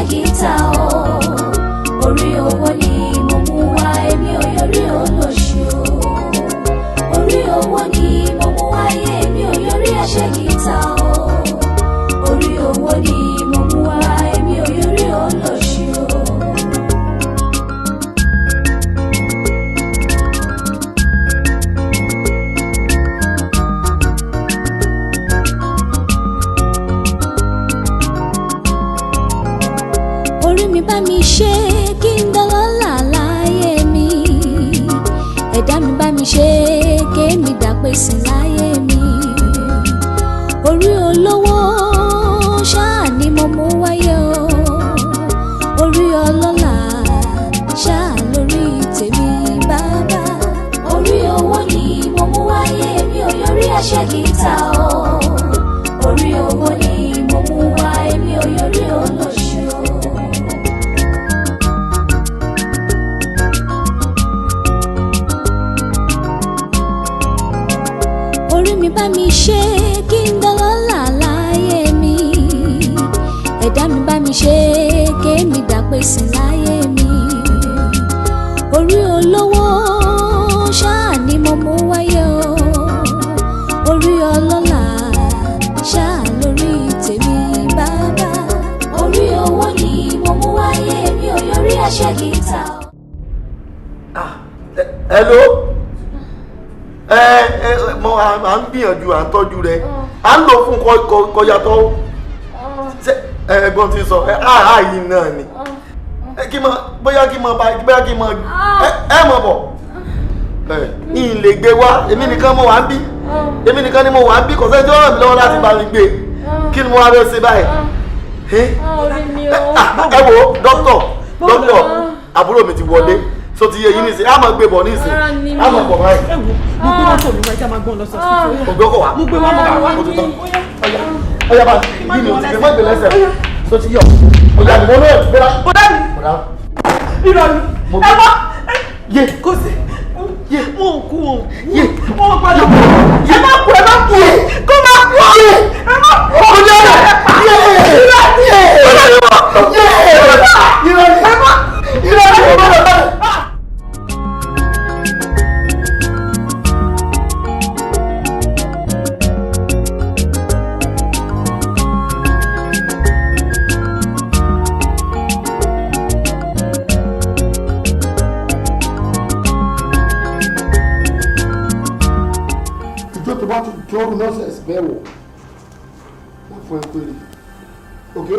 aṣẹ́gìtà o. Orí owó ni mo mú wá, èmi ò yọrí olóṣì o. Orí owó ni mo mú wáyé, èmi ò yọrí aṣẹ́gìtà o. Orí owó ni mo mú wá, èmi ò yọrí olóṣì o. Orí mi bá mi ṣe kí n dọlọ́lá láyé mi, ẹ̀dá mi bá mi ṣe kémi dàpèsè láyé mi. Orí olówó ṣáà ni mo mú wáyé o, orí ọlọ́lá ṣáà lórí tèmi bàbá. Orí owó ni mo mú wáyé, mi ò yọrí aṣẹ́gìtà o. Orí owó ni mo mú wáyé, mi ò yọrí olóṣù o. Orí mi bá mi ṣe kí n dọlọ́lá láyé mi, ẹ̀dá mi bá mi ṣe kémi dàpèsè láyé mi. Orí olówó ṣáà ni mo mú wáyé o, orí ọlọ́lá ṣáà lórí tèmi bàbá. Orí owó ni mo mú wáyé, mi ò yọrí aṣẹ́gìtà o. Hello, ẹ ẹ mo à ń gbìyànjú, à ń tọ́jú rẹ, à ń lò fún kọyàtọ̀ ẹ̀gbọ́n ti sọ ẹ àhà yìí náà ni kí mọ bóyá kí mọ bá bóyá kí mọ ẹ mọ bọ̀ ẹ ní lè gbé wá. Èmi nìkan mo wà ń bí, èmi nìkan ni mo wà ń bí. Kò sẹ́ni tí ó ràn mí lọ́wọ́ láti bá mi gbé. Kí ni mo wá fẹ́ ṣe báyìí? Ẹ wo dókítà, dókítà, àbúrò mi ti wọlé so ti yé yín nísìnyí, a máa gbé bọ̀ nísìnyí, a máa bọ̀ báyìí. Ẹ wo, mo gbé mọ́tò mi wá, ẹ já máa gbọ́n lọ sọ sí. Ògbé ọkọ̀ wá. Mo gbé wá, mo gbé wá. Ọ̀yá ọ̀yá, bá yí mi ò ti gbé mọ́ ìgbé lẹ́sẹ̀ so ti yọ ọ̀yá ni mo náà gbéra. Bọ́dá mi. Irọ́ ni ẹ wá. Yé. Kò sí. Yé. Wọn ò kú, wọn ò kú. Yé. Wọn ò padà kú. Ẹ má kú, ẹ má kú, kó má kú, ẹ má kú. Ọ̀yá yé. Irọ́ ni. Yé. Irọ́ ni. Yé. Irọ́ ni. Ẹ má. Irọ́ ni. Ìjọ tó bá tún jọrù nonsense bẹ́ẹ̀ wọ̀, wọ́n fún ẹ péré, ok.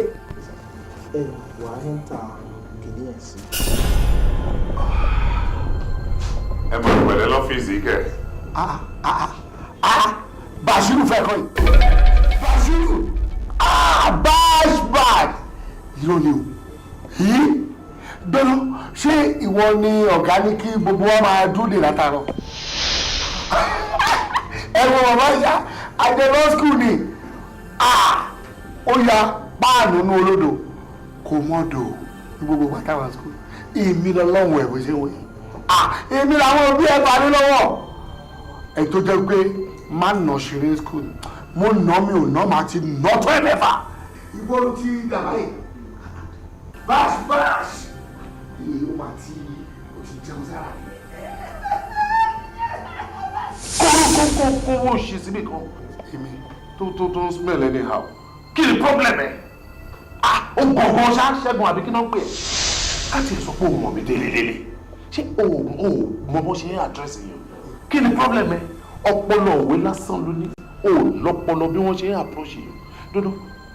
Ẹ wà á ń ta kìnìún ẹ̀ sí. Ẹ máa pẹ̀lẹ́ lọ́fíìsì kẹ̀. Ah ah ah, Bashiru fẹ́ kọ́ yìí. Bashiru, ah, bash bash, irọ́ ni o. Yìí gbẹ́nu, ṣé ìwọ ni ọ̀gá ní kí gbogbo wa máa dúró dè látàárọ̀? Ẹ wo bàbá ìyá àjẹ law school ni. Ah, ó ya páànù nú olódò kò mọ́dò ní gbogbo bàtà school. Èmi lọ́lọ́run ẹ̀ bó ṣe wọ̀ yìí. Ah, èmi làwọn òbí ẹ̀ fà mí lọ́wọ́ ẹ̀ tó jẹ́ pé má nà ṣeré school. Mo nà, mi ò nà, má ti nà tó ẹ̀ mẹ́fà. Ìwọ ló ti dàbá yìí, bash bash èyí ó máa ti ó ti jẹun sára. Kó kó kó ṣe síbì kan. Èmi. Tó ń smell anyhow. Kí ni problem ẹ? Ah, ó gbọ̀ngàn ṣá, Ṣẹ́gun àbí kí náà ń pè ẹ́? Ká tiẹ̀ sọ pé o mọ̀ mí délé-délé, ṣé o mọ bó ṣe ń address yẹn? Kí ni problem ẹ? Ọpọlọ òwe lásán ló ní, o lọ́pọlọ bí wọ́n ṣe ń approach yẹn dúdú.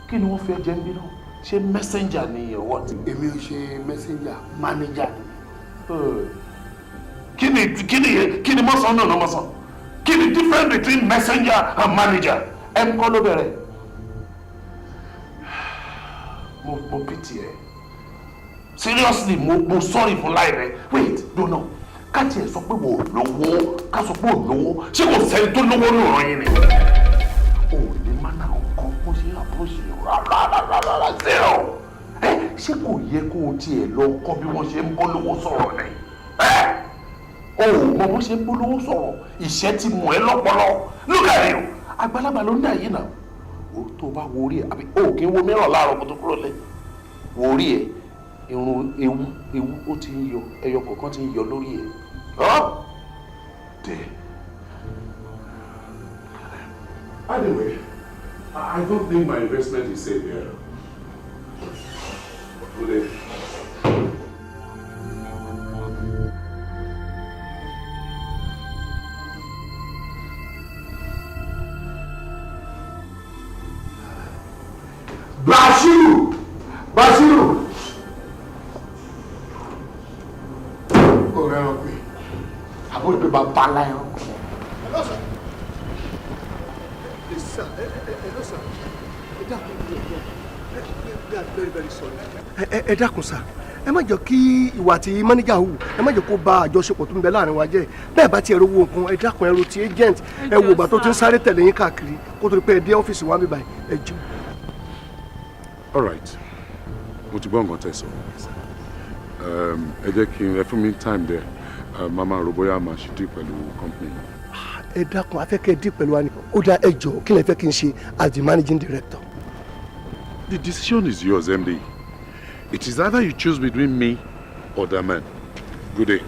Kí ni wọ́n fẹ́ jẹ́ ń bí náà? Ṣé messenger ni or what? Èmi ò ṣe messenger, manager ni. Kí ni mọ́sán náà mọ́sán? Kí ni difference between messenger and manager? Ẹ ń kọ́ ló bẹ̀rẹ̀. Mo pity ẹ seriously. Mo sorry fún láì rẹ. Wait, dùnà, ká tiẹ̀ sọ pé wò lówó, ká sọ pé ò lówó, ṣé kò sẹ́ni tó lówó ní ọ̀rọ̀ yín ni? O ò ní mánà kankan bó ṣe approach yẹn rárá rárá rárá, zero. Ẹ ṣé kò yẹ kó o tiẹ̀ lọ kọ́ bí wọ́n ṣe ń bọ́ lówó sọ̀rọ̀ ni? Ẹ o ò mọ bó ṣe ń bọ́ lówó sọ̀rọ̀. Ìṣẹ́ ti mọ̀ ẹ́ lọ́pọlọ. Look at you, àgbàlagbà ló ń dà yìí náà. O tó bá wo orí ẹ àbí o kì í wo mìíràn láàárọ̀ kó tó kúrò lé. Wo orí ẹ, irun ewu ewu ó ti ń yọ, ẹyọ kọ̀ọ̀kan ti ń yọ lórí ẹ. Ọ́ dẹ̀. Anyway, I don't think my investment is safe here. Good day. Bashiru! Bashiru! Ó rẹran pé àbúrò pé bàbá ńlá ẹran kọ. Hello, sir. Please, sir. Hello, sir. Ẹ dákun, we are very, very sorry. Ẹ dákun sir, ẹ má jẹ́ kí ìwà tí manager hù, ẹ má jẹ́ kó bà àjọṣepọ̀ tó ń bẹ láàrin wa jẹ́. Bẹ́ẹ̀ bá tiẹ̀ rówó nǹkan, ẹ dákun, ẹ ro ti agent. Ẹ wò ìgbà tó ti ń sáré tẹ̀lé yín káàkiri kó tó di pé ẹ dé ọ́fíìsì wa níbí báyìí. Ẹ jọ̀ọ́. All right. Mo ti gbọ́ nǹkan tẹ́ sọ. Ẹ jẹ́ kí n ẹ fún mi time there. Màá máa rò bóyá màá ṣe deal pẹ̀lú company. Ẹ dákun, a fẹ́ kẹ́ ẹ deal pẹ̀lú wa ni. Ó dá, ẹ jọ̀ọ́, kí lẹ fẹ́ kí n ṣe as the managing director? The decision is yours, MD. It is either you choose between me or that man. Good day.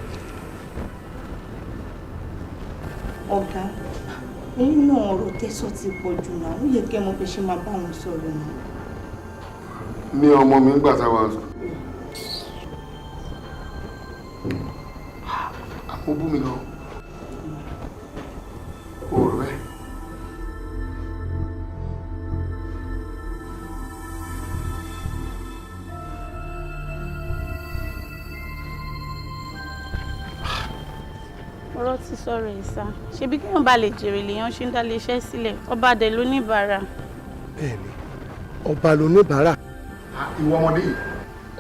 Ọ̀gá, ẹ̀yin náà, ọ̀rọ̀ tẹ́sán ti pọ̀ jù náà. Ó yẹ kẹ́ mọ̀ bí ṣe máa bá wọn sọ̀rọ̀ náà. Ní ọmọ mi ń gbà táwa sọ. Àmọ́ bú mi gan. O rò bẹ́ẹ̀. Ọ̀rọ̀ ti sọ̀rọ̀ ẹ̀ sá. Ṣebí kéèyàn bá lè jèrè lèèyàn ṣe ń dá iléeṣẹ́ sílẹ̀. Ọba dẹ̀ ló níbàárà. Bẹ́ẹ̀ni, ọba ló níbàárà. Ìwọ ọmọdé yìí,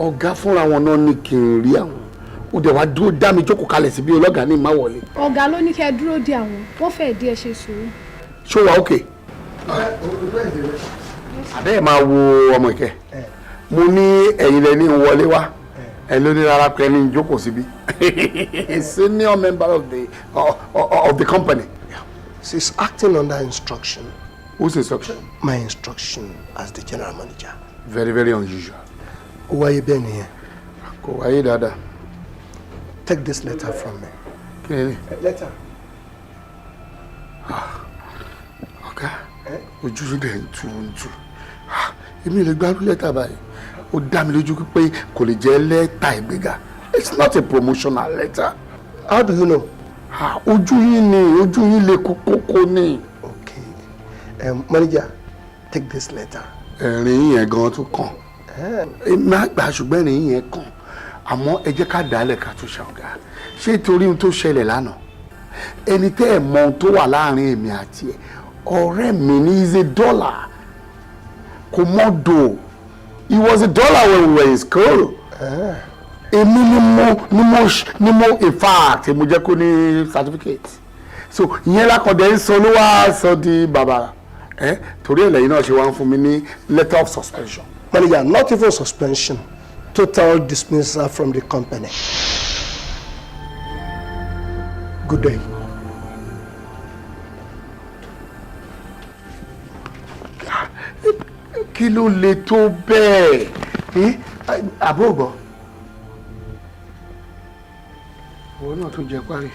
ọ̀gá fúnra wọn náà ní kí n rí àwọn, ó dẹ̀ wá dúró dá mi jókòó kalẹ̀ sí bí ọlọ́gàá ní ìmáwọlé. Ọ̀gá ló ní kẹ́ ẹ dúró de àwọn, wọ́n fẹ́ẹ́ díẹ̀ ṣe sùúrù. Ṣó wa ókè? Àbẹ́ ẹ̀ máa wo ọmọ ìkẹ́. Mo ní ẹ̀yin lẹ ní wọlé wá, ẹ ló ní rárá pé ní jókòó síbí. Senior member of the company. She's acting under instruction. Whose instruction? My instruction as the general manager. Very, very unusual. Ó wáyé bẹ́ẹ̀ nìyẹn. Kò wáyé dáadáa. Take this letter from me. Kí ni? Letter. Ọ̀gá, ojú rẹ̀ ń tu ń tu. Èmi lè gbárù lẹ́tà báyìí. Ó dá mi lójú pé kò lè jẹ́ lẹ́tà ìgbéga. It's not a promotional letter. How do you know? Ojú yín ni, ojú yín lè kókó ni. Okay. Manager, take this letter. Ẹ̀rín yẹn gan tún kàn. Èmi àgbà, ṣùgbọ́n ẹ̀rín yẹn kàn. Àmọ́ ẹ jẹ́ ká dálẹ̀ ká tún ṣe. Ọ̀gá, ṣé torí ohun tó ṣẹlẹ̀ lánàá, ẹni tẹ́ ẹ̀ mọ ohun tó wà láàrin èmi àti ẹ̀, ọ̀rẹ́ mi ní, is a dollar, kò mọ́ dò. He was a dollar when we were in school. Èmi ni mo in fact mo jẹ́ kó ní certificate. So ìyẹn lákọ̀dẹ̀ ń sọ ló wá sọ di bàbàrà ẹ, torí ẹ̀ lẹ́yìn náà ṣe wá ń fún mi ní letter of suspension. Manager, not even suspension. Total dismissal from the company. Good day. Kí ló le tó bẹ́ẹ̀? Àbó gbọ́, ìwọ náà tún jẹ parí.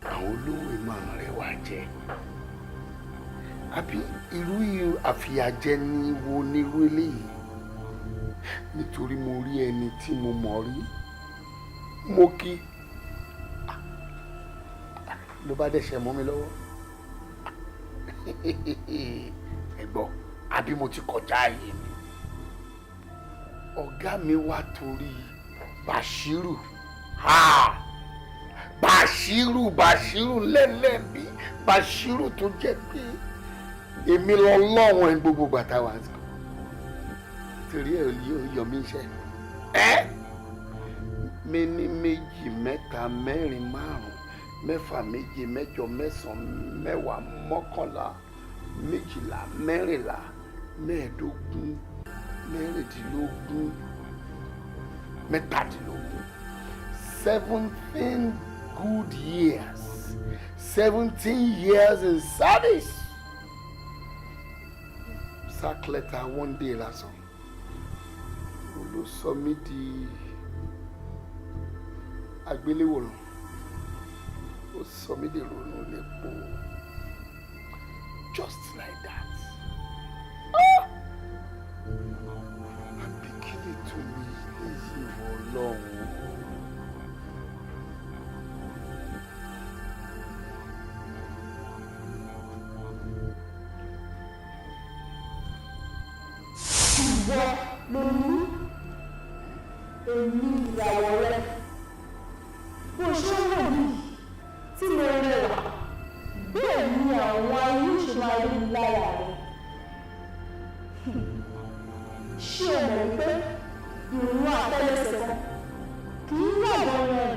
Àwọn olówó ìmọ̀ràn rẹ̀ wá jẹ́ àbí irú àfìyàjẹni wo nírú eléyìí? Nítorí mo rí ẹni tí mo mọ̀ rí, mo kí ló bá dẹ̀ṣẹ̀ mọ́ mi lọ́wọ́. Ẹ gbọ́, àbí mo ti kọjá ààyè mi? Ọ̀gá mi wá torí Bashiru, Bashiru, Bashiru lẹ́lẹ́bí, Bashiru tó jẹ́ pé èmi lọ lọ́wọ́ ẹ gbogbo gbàtà wá sí torí ẹ yọ mí iṣẹ́ ẹ mi ní méjì, mẹ́ta, mẹ́rin, márùn, mẹ́fà, méje, mẹ́jọ, mẹ́sàn-án, mẹ́wàá, mọ́kànlá, méjìlá, mẹ́rìnlá, mẹ́ẹ̀ẹ́dógún, mẹ́rìndínlógún, mẹ́tàdínlógún, 17 good years. 17 years in service, sack letter one day lásán ló sọ mí di agbéléwòrán, ó sọ mí di ronú lépo, just like that. Ah! Àbí kí ni tún mi léyìí, wọ Ọlọ́run? Ìwọ ló ní èmi, ìyàwó rẹ. Bó ṣe ń wò mí tí mo rẹwà, bẹ́ẹ̀ ni àwọn ayé ṣe máa rí mi lára rẹ. Ṣé o mọ̀ wípé ìrún àtẹ́lẹsẹ̀ kan kì í yàgò rẹ̀?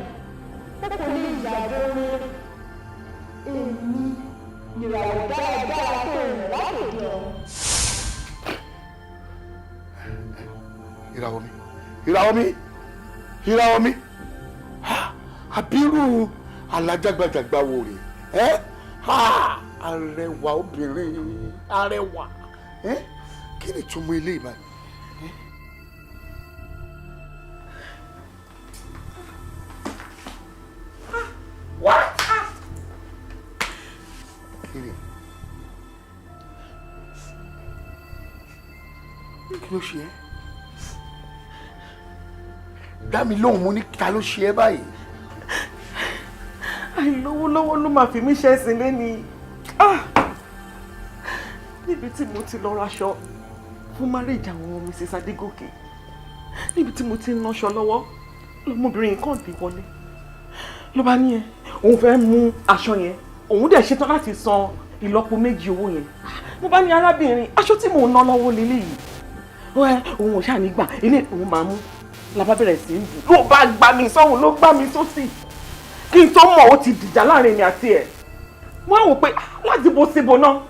Ó kò lè yàgò rẹ̀. Èmi nìràwọ̀ dáradára tó rìn látòdì ọ̀run. Ìràwọ̀ mi, ìràwọ̀ mi, ìràwọ̀ mi! Ha! Àbírú alájàgbàjàgbà wo rè ẹ́? Ha! Arẹwà obìnrin, arẹwà ẹ́, kí ni túmọ̀ ilé ìbáyìí? What? Kí ni? Kí ló ṣe ẹ́? Dá mi lóhùn, mo ní ta ló ṣe ẹ́ báyìí? Àìlówó lọ́wọ́ ló máa fi mí ṣẹ̀sín lẹ́ni. Níbi tí mo ti lọ raṣọ fún marriage àwọn Mrs. Adégòkè, níbi tí mo ti ń náṣọ lọ́wọ́, lọmọbìnrin kan dé wọlé, ló bá ní ẹ òun fẹ́ mú aṣọ yẹn, òun dẹ̀ ṣetán láti san ìlọ́po méjì owó yẹn. Mo bá ní, "Arábìnrin, aṣọ tí mò ń ná lọ́wọ́ lélẹ́yìí." Ẹ òun ò ṣáà ní gbà, ilé òun máa mú. La bá bẹ̀rẹ̀ sí í bù, ló bá gbá mi sọ́hùn, ló gbá mi sósì. Kí n tó mọ̀, ó ti dìjà láàrin mi àti ẹ̀. Wọ́n á wò pé láti bo síbo náà.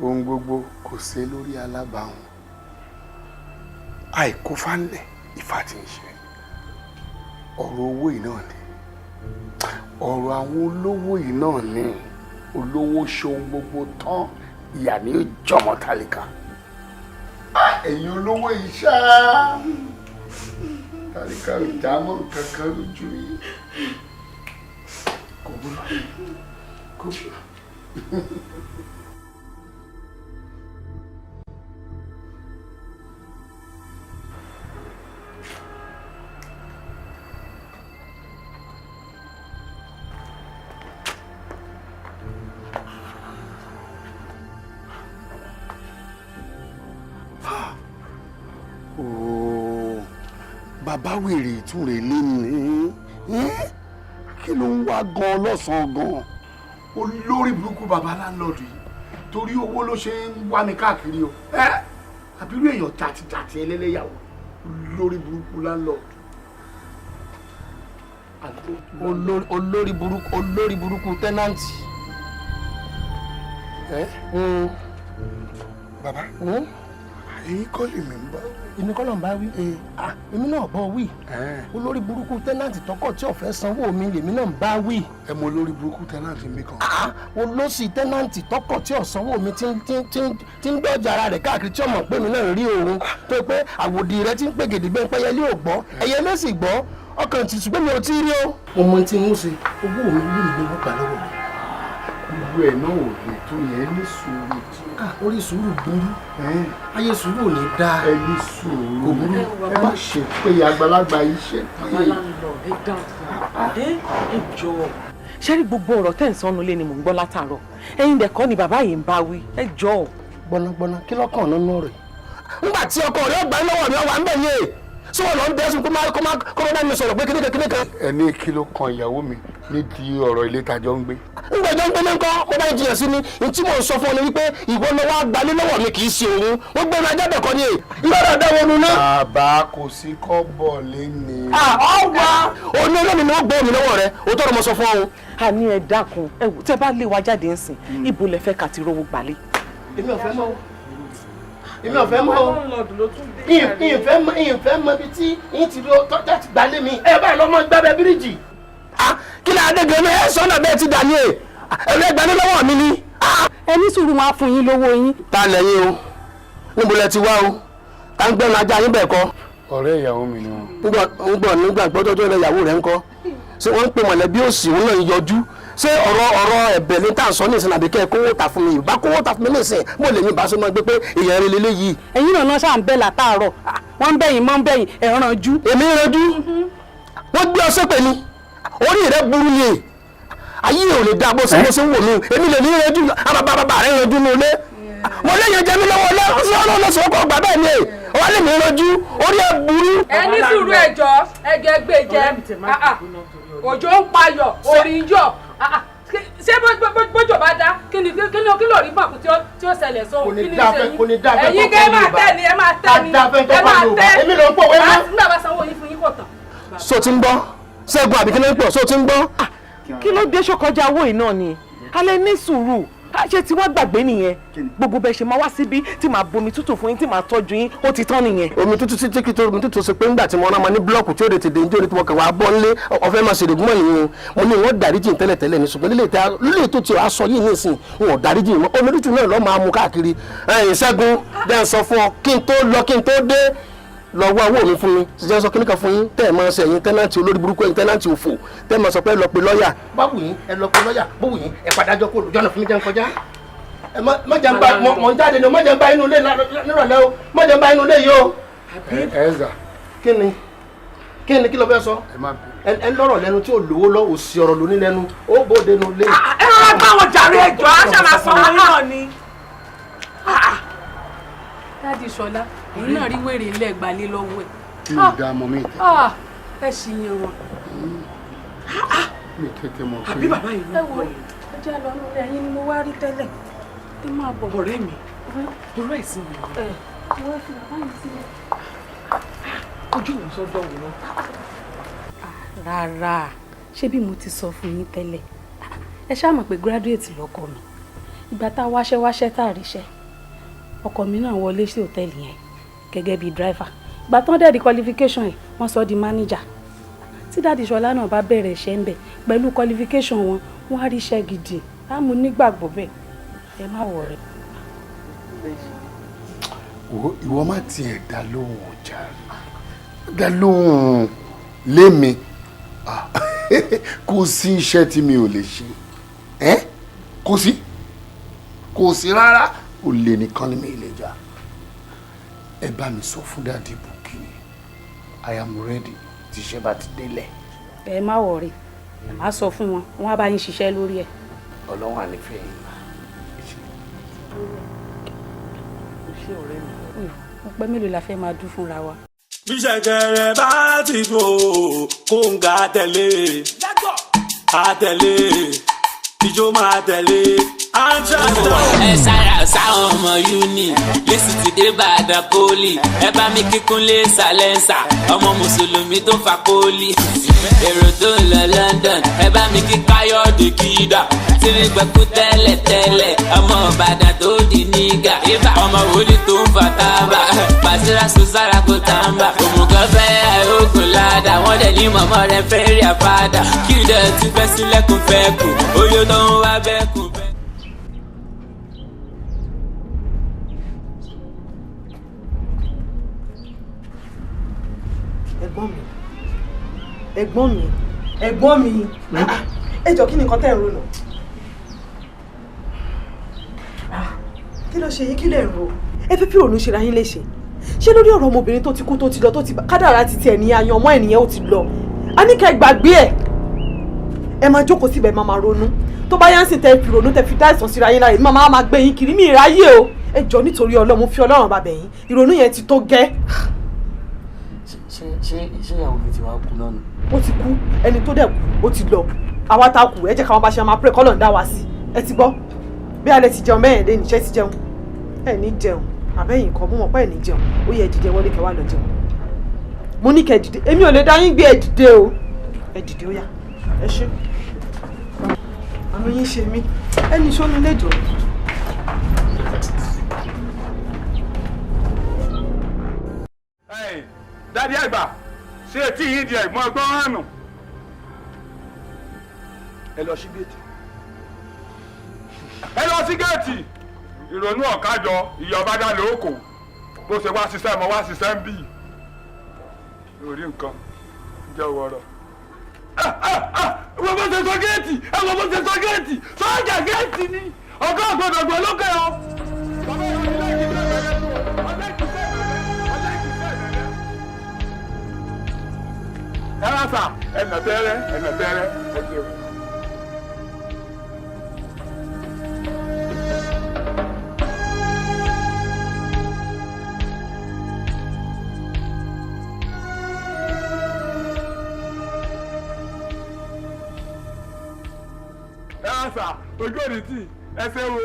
Ohun gbogbo kò ṣe lórí alábàáhùn, àìkú fánlẹ̀ ìfà tí ń ṣe. Ọ̀rọ̀ owó yìí náà ni, ọ̀rọ̀ àwọn olówó yìí náà ni. Olówó ṣohun gbogbo tán, ìyà ni ó jọmọ tálíkà. Ẹ̀yin olówó yìí ṣá, tálíkà ò já mọ́ nǹkan kan lójú yìí. Kò burú, kò burú. Ooo, bàbá wèrè ìtúre lénìí, kí ló ń wá gan lọ́sàn-án gan? Olórí burúkú bàbá landlord yìí, torí owó ló ṣe ń wá mi káàkiri o. Àbírú èèyàn jàtijàti ẹlẹ́lẹ́yàwó, olórí burúkú landlord. Olórí burúkú, olórí burúkú tenant. Ẹ bàbá, èyí kọ́ lèmi ń bá. Èmi kọ́ ló ń bá wí. Èmi náà bọ̀ wí. Olórí burúkú tenant tọkọ tí ò fẹ́ sanwó mi lèmi náà ń bá wí. Ẹ mọ olórí burúkú tenant mi kan. Olóṣì tenant tọkọ tí ò sanwó mi, tí ń dọ́jà ara rẹ̀ káàkiri, tí ó mọ̀ pé mi náà rí òun tó pé àwòdì rẹ̀ ti ń pè gèdè gbẹ́ pẹ́yẹ lé ò gbọ́, ẹyẹ ló sì gbọ́, ọkàn ti ṣùgbọ́n mi ò tí ì rí o. Mo mọ tí n ó ṣe, owó mi lù mí wọ́n gbà lọ́wọ́ rẹ̀. Gbogbo ẹ̀ náà ò lè tó yẹn, ní sùúrù tí. Orí sùúrù burú, ayé sùúrù ò ní dáa. Ẹ ní sùúrù. Kò burú. Ẹ má ṣe pé àgbàlagbà yìí ṣe pé. Bàbá landlord, ẹ dákun, ẹ jọ̀ọ́. Ṣé rí gbogbo ọ̀rọ̀ tẹ́ ń sọnù lé ni mò ń gbọ́ látàárọ̀? Ẹ̀yin dẹ̀kọ́ ni bàbá yìí ń bá wí, ẹ jọ̀ọ́. Gbọ̀nàgbọ̀nà, kí lọ́kàn nínú rẹ̀? Ńgbà tí ọkọ rẹ̀ ọgbà lọ́wọ́ mi, ọwà ń bẹ̀ yé sọ wọn lọ ń dẹ́sùn kó má bá mi sọ̀rọ̀ pé kíníkan kíníkan. Ẹ ní kí ló kan ìyàwó mi nídìí ọ̀rọ̀ ilé tajọ́ ń gbé? Ńgbà jọ ń gbélé ńkọ́, mo bá jiyàn sí ni. N tí mò ń sọ fún ọ ni wípé ìwọ ló wá gbalé lọ́wọ́ mi, kì í ṣe òun. Wọ́n gbé mi ajábẹ̀ kọ́ ni èyí ìrọ̀rọ̀ dáwọ́ nu ná. Bàbá, kò sí kọ́bọ̀ lẹ́ni. Ọ̀wá òní olómi ni wọ́n gbọ́ mi lọ́wọ́ rẹ̀, òótọ́ ló mọ sọ fún ọ. A ní ẹ dákun, ẹ wò, tẹ́ bá lé wa jáde ńsìn, ibo lẹ fẹ́ ká ti rówó gbalé? Èmi ò fẹ́ mọ́. Èmi ò fẹ́ mọ̀ o. Ìfẹ́ mọ ibi tí yín ti lọ tọ́jà ti gbalé mi. Ẹ báyìí lọ́mọ gbábẹ́ bíríìjì. Kí ni Adégan ẹ sọ́nà bẹ́ẹ̀ ti dà ní ẹ̀? Ẹ̀rọ ẹgbàá lọ́wọ́ mi ni. Ẹ ní sùúrù, wọn á fún yín lówó yín. Ta lẹ́yìn o? Níbo lẹ ti wá o? Ta ń gbẹ́nu ajá yín bẹ́ẹ̀ kọ́? Ọ̀rẹ́ ìyàwó mi ni wọn. Ń gbọ́ nígbà gbọ́dọ́jọ́ rẹ ìyàwó rẹ ń kọ́. Ṣé wọ́n ń pe mọ̀lẹ́bí òsì òun náà ń yọjú? Ṣé ọ̀rọ̀ ẹ̀bẹ̀ ní tá à ń sọ nísìnyí àbí kẹ́ ẹ kówó ta fún mi? Ìbá kówó ta fún mi nísìnyí, mo lè ní ìbáṣọ máa gbé pé èèyàn rẹ lélẹ́yìí. Ẹ̀yin náà ṣáà ń bẹ̀ látàárọ̀, wọ́n ń bẹ̀yìn mọ́ ń bẹ̀yìn, ẹ̀ ń ranjú. Èmi ń ranjú? Wọ́n gbé ọ sépè ni, orí rẹ burú ni, ayé ò lè dá bó ṣe bó ṣe ń wò mí. Èmi lè ní ranjú, àbàbàbà rẹ ranjú ní ilé. Mo léyìn jẹ mí lọ́wọ́ lọ́sọ̀ọ́kọ̀ gbà bẹ́ẹ̀ ni wọ́n lè mí ranjú, orí ẹ burú. Ẹ ní sùúrù, ẹjọ́ ẹjọ́ ẹgbẹ́ jẹ òjò ń payọ̀ orí ń yọ̀. Ṣé bójò bá dá kí ni kí ló rí mọ̀kú tí ó ṣẹlẹ̀ sóhun? Kí ni ṣe yín? Ẹ̀yin gẹ́ máa tẹ́ ni, ẹ máa tẹ́ ni, ẹ máa tẹ́. Èmi ló ń pòwe mọ́. Nígbà bá sanwó yín fún yín kò tán. So ti ń gbọ́ Ṣẹ́gun àbí kí ló ń pọ̀? So ti ń gbọ́. Kí ló dé? Ṣọkọjá owó yìí náà ni alẹ́ ní sùúrù. Ṣé tí wọ́n gbàgbé nìyẹn? Gbogbo bẹ́ẹ̀ ṣe máa wá síbí tí màá bomi tútù fún yín, tí màá tọ́jú yín, ó ti tán nìyẹn. Omi tútù sí tí kìtò omi tútù ṣe pé ńgbà tí mo rán ma ní búlọ́ọ̀kù tí ó lè tètè ní tí mo kàn wá bọ́ nílé ọ̀fẹ́ máa ṣèlè gúnmọ̀ nìyẹn. Mo ní wọ́n dáríjì tẹ́lẹ̀tẹ́lẹ̀ ní, ṣùgbọ́n lílé tó ti aṣọ yìí nísìn wọn ò dáríjì mọ́. Omi tútù náà lọ́ máa mu káàkiri. Ẹ̀yìn Ṣẹ́gun dẹ́ ń sọ fún ọ kí n tó lọ, kí n tó dé, lọ wá owó mi fún mi. Ṣiṣẹ́ sọ kíníkan fún yín tẹ́ ẹ̀ máa ṣe ẹ̀yin tẹ́nàntì olórí burúkú, ẹ̀yin tẹ́nàntì òfò, tẹ́ ẹ̀ máa sọ pé ẹ lọ pe lọ́ọ̀yà. Báwo yín ẹ lọ pe lọ́ọ̀yà, báwo yín ẹ padàjọ kó olùjọ́nà fún mi jẹ́ ń kọjá. Ẹ má jẹ́ ń bá mọ̀ ń jáde ni o, má jẹ́ ń bá inú ilé nírọ̀lẹ́ o, má jẹ́ ń bá inú ilé yìí o. Ẹ ẹ zà. Kí ni kí ni kí ló fẹ́ sọ? Ẹ lọ́rọ̀ lẹ́nu tí ò lówó lọ, òsì ọ̀rọ̀ lóní lẹ́nu, ó bóde nu lé. Ẹ rọra gbá wọn jàre, ẹjọ́ á ṣàlà sanwó náà ni. Daddy Ṣọlá, òun náà rí wèrè ilé ẹgbàlè lọ́wọ́ ẹ̀. Mi ò dá mọ mi tètè. Ẹ ṣì yẹn wọn. Mi tètè mọ̀ pé. Àbí bàbá yìí ló ń bọ̀. Ẹ wo, ẹ jẹ́ lọ nílé ẹ̀yin ni mo wá rí tẹ́lẹ̀. Ẹ máa bọ̀. Ọ̀rẹ́ mi, ọ̀rẹ́ ẹ̀ sí mi. Ẹ wọ́n fi bàbá yìí sílẹ̀. Ojú òun sọ́jọ́ òun náà. Rárá, ṣé bí mo ti sọ fún yín tẹ́lẹ̀? Ẹ ṣáà mọ̀ pé graduate lọkọ mi. Ìgbà tá a wáṣẹ́ wáṣẹ́ tá a ríṣẹ́, ọkọ mi náà wọlé sí hòtẹ́ẹ̀lì yẹn gẹ́gẹ́ bíi driver. Ìgbà tán dẹ̀ di qualification ẹ̀, wọ́n sọ di manager. Tí Daddy Ṣọlá náà bá bẹ̀rẹ̀ iṣẹ́ ń bẹ̀ pẹ̀lú qualification wọn, wọ́n á rí iṣẹ́ gidi. Á mú nígbàgbọ́ bẹ́ẹ̀, ẹ má wọ̀rẹ́. Ìwọ má tiẹ̀ dá lóhùn ọjà, dá lóhùn lémi. Kò sí iṣẹ́ tí mi ò lè ṣe, kò sí, kò sí rárá. Olè nìkan ni mi lè jà. Ẹ bá mi sọ fún Daddy Bukky, I am ready tíṣẹ́ bá ti délẹ̀. Ẹ má wọrí, ẹ má sọ fún wọn, wọn á bá yín ṣiṣẹ́ lórí ẹ̀. Ọlọ́run ànífẹ́ yín. Ọpẹ́ mélòó la fẹ́ máa dún fúnra wa. Bí ṣẹ̀kẹ̀rẹ̀ bá ti dùn ó, kóńgà tẹ̀lé, àtẹ̀lé, ijó máa tẹ̀lé. Ẹ sára sáwọn ọmọ uni lẹ́sìn ti dé Ìbàdàn poli, ẹ bá mi kíkúnlé sàlẹ́nsà, ọmọ mùsùlùmí tó fa poli, èrò tó ń lọ London, ẹ bá mi kí Káyọ̀dé kídà tírí gbẹ̀kú tẹ́lẹ̀ tẹ́lẹ̀, ọmọ Ìbàdàn tó di nígà, ọmọ wòlíì tó ń fa tábà, pàṣírà sùsára kó tàǹbà, òmùgọ̀ fẹ́ oògùn ládàá, wọ́n dẹ̀ ní mọ̀mọ́ rẹ̀ fẹ́ rí àfàdà, kí ìdẹ̀ tún fẹ́ sílẹ̀kùn fẹ́ kù, oyó tó ń wá bẹ́ẹ̀ kù bẹ́ẹ̀. Ẹ̀gbọ́n mi, ẹ̀gbọ́n mi, ẹ̀gbọ́n mi, ẹ jọ̀ọ́, kí ni nǹkan tẹ́ ń rò nà? Kí ló ṣe yín? Kí lẹ̀ ń rò? Ẹ fẹ́ fi òun ṣe ra yín léṣe? Ṣé lórí ọ̀rọ̀ ọmọbìnrin tó ti kú, tó ti lọ, tó ti kádàrá ti tiẹ̀ ní ayan ọmọ ènìyàn, ó ti lọ, a ní kẹ́ gbàgbé ẹ̀. Ẹ máa jókòó síbẹ̀, máa ronú. Tó bá yá ń sìn, tẹ́ fi ronú, tẹ́ fi dá ìsàn síra yín lára, èmi máa gbé yín kiri, mi ìráyè o. Ẹ jọ̀ọ́, nítorí Ọlọ́run, fi Ọlọ́run bàbẹ̀ yín, ìrònú yẹn ti tó gẹ́. Ṣé ṣé ṣé ìyàwó mi ti wá kú náà nù? Ó ti kú, ẹni tó dẹ̀ kú ó ti lọ. Àwa tá a kù, ẹ jẹ́ káwọn bá ṣe máa pray kọ́lọ̀ ń dá wa sí. Ẹ ti gbọ́ bí alẹ́ ti jẹun mẹ́rin lé níṣẹ́ ti jẹun, ẹ ní jẹun àbẹ́yìn kan mú wọn pẹ́, ẹ ní jẹun. Ó yẹ dìde wọlé kẹ́ wá lọ jẹun. Mo ní kẹ́ dìde, èmi ò lè dá yín gbé. Ẹ dìde o, ẹ dìde, ó yá, ẹ ṣé. Àánú yín ṣe mí, ẹni sómi lẹ́jọ́. Daddy àgbà, ṣé etí yìí di ẹ̀gbọ́n ọgbọ́n hàn nù? Ẹ lọ sí géètì. Ẹ lọ sí géètì. Ìrònú ọ̀kájọ ìyọba dá lóko. Bó ṣe wá ṣiṣẹ́ mọ́ wá ṣiṣẹ́ ń bì. Lórí nǹkan jẹ́ wọ̀rọ̀. Wọ́n bó ṣe sọ géètì, ẹ wọ́n bó ṣe sọ géètì, sọ́jà géètì ni ọ̀gá ọ̀gbọ̀dọ̀gbọ̀ lókè o. Ẹ rà sà, ẹnà tẹ́rẹ́, ẹnà tẹ́rẹ́, ẹ ṣeun. Ẹ rà sà, ojú òní tì, ẹ ṣe wo.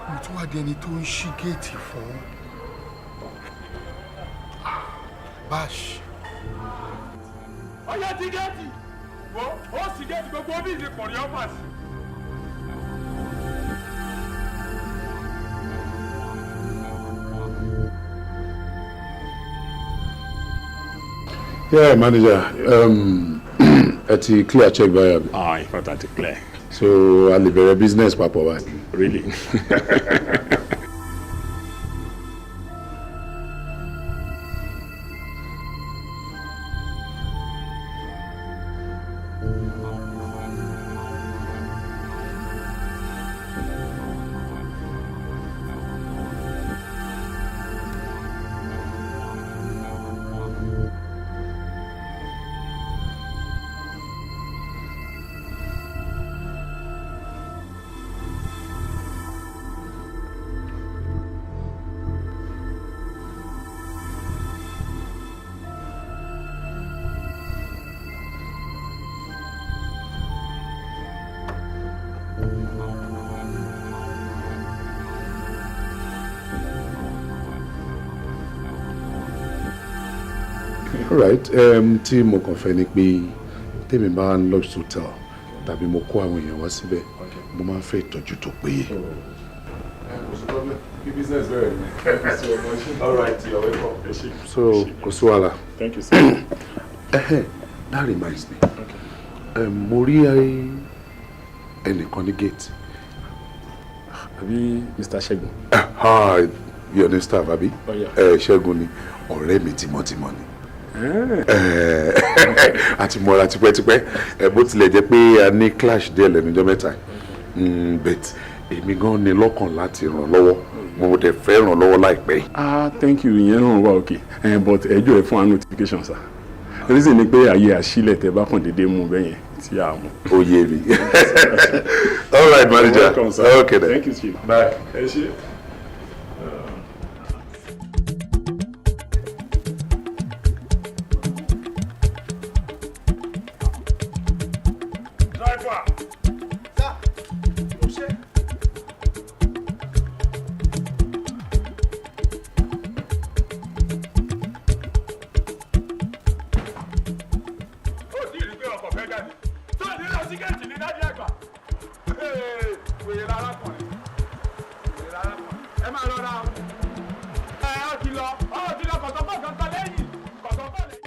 Mo tún wá di ẹni tó ń ṣí géètì fún Bash. Ọyá ti géètì, wo ó sì géètì gbogbo bí ìdìpọ̀ ní ọ́fàsì. Yeah, manager, ẹ ti clear check báyà bí. Ah, in fact, I ti clear. So a lè bẹ̀rẹ̀ business papọ̀ báyìí. Really? Alright, tí mo kàn fẹ́ ni pé tèmi bá ń lodge hotel tàbí mo kó àwọn èèyàn wá síbẹ̀, mo máa ń fẹ́ ìtọ́jú tó péye. Kò sí problem, kí business bẹ̀rẹ̀ ni. Thank you so much. All right, you're welcome. Ẹ ṣé. So kò sí wàhálà. Thank you, sir. That reminds me. Mo rí ẹnìkan ní gate. Àbí Mr. Ṣẹ́gun? Ah, your new staff, àbí? Oh, yeah. Ṣẹ́gun ni ọ̀rẹ́ mi tímọ́tímọ́ ni. Àti mọ́ra tipẹ́tipẹ́, bó tilẹ̀ jẹ́ pé a ní clash díẹ̀ lẹ́nu ọjọ́ mẹ́ta, but èmi gan ni lọ́kàn láti ràn lọ́wọ́, mo dẹ̀ fẹ́ ràn lọ́wọ́ láìpẹ́. Ah, thank you, ìyẹn náà wà okay, but ẹjọ́ ẹ fún wa notification, sir. Reason ni pé àyè àṣìlẹ̀ tẹ bá kàn déédéé mú bẹ́yẹn tí a mú. Ó yé mi. All right, manager. Welcome, sir. Okay then. Thank you, chief. Bye. Ẹ ṣé. Driver. Sir, o ṣe. Ó sì rí pé ọkọ̀ fẹ́ jáde. Tó ní lọ sí géètì ní Daddy àgbà. Wèrè lárákùnrin. Wèrè lárákùnrin. Ẹ máa rọra o. Ẹ ó ti lọ, ó ti lọ kọ̀tọ̀kọ̀ kankan lẹ́yìn. Kọ̀tọ̀kọ̀ lẹ́yìn.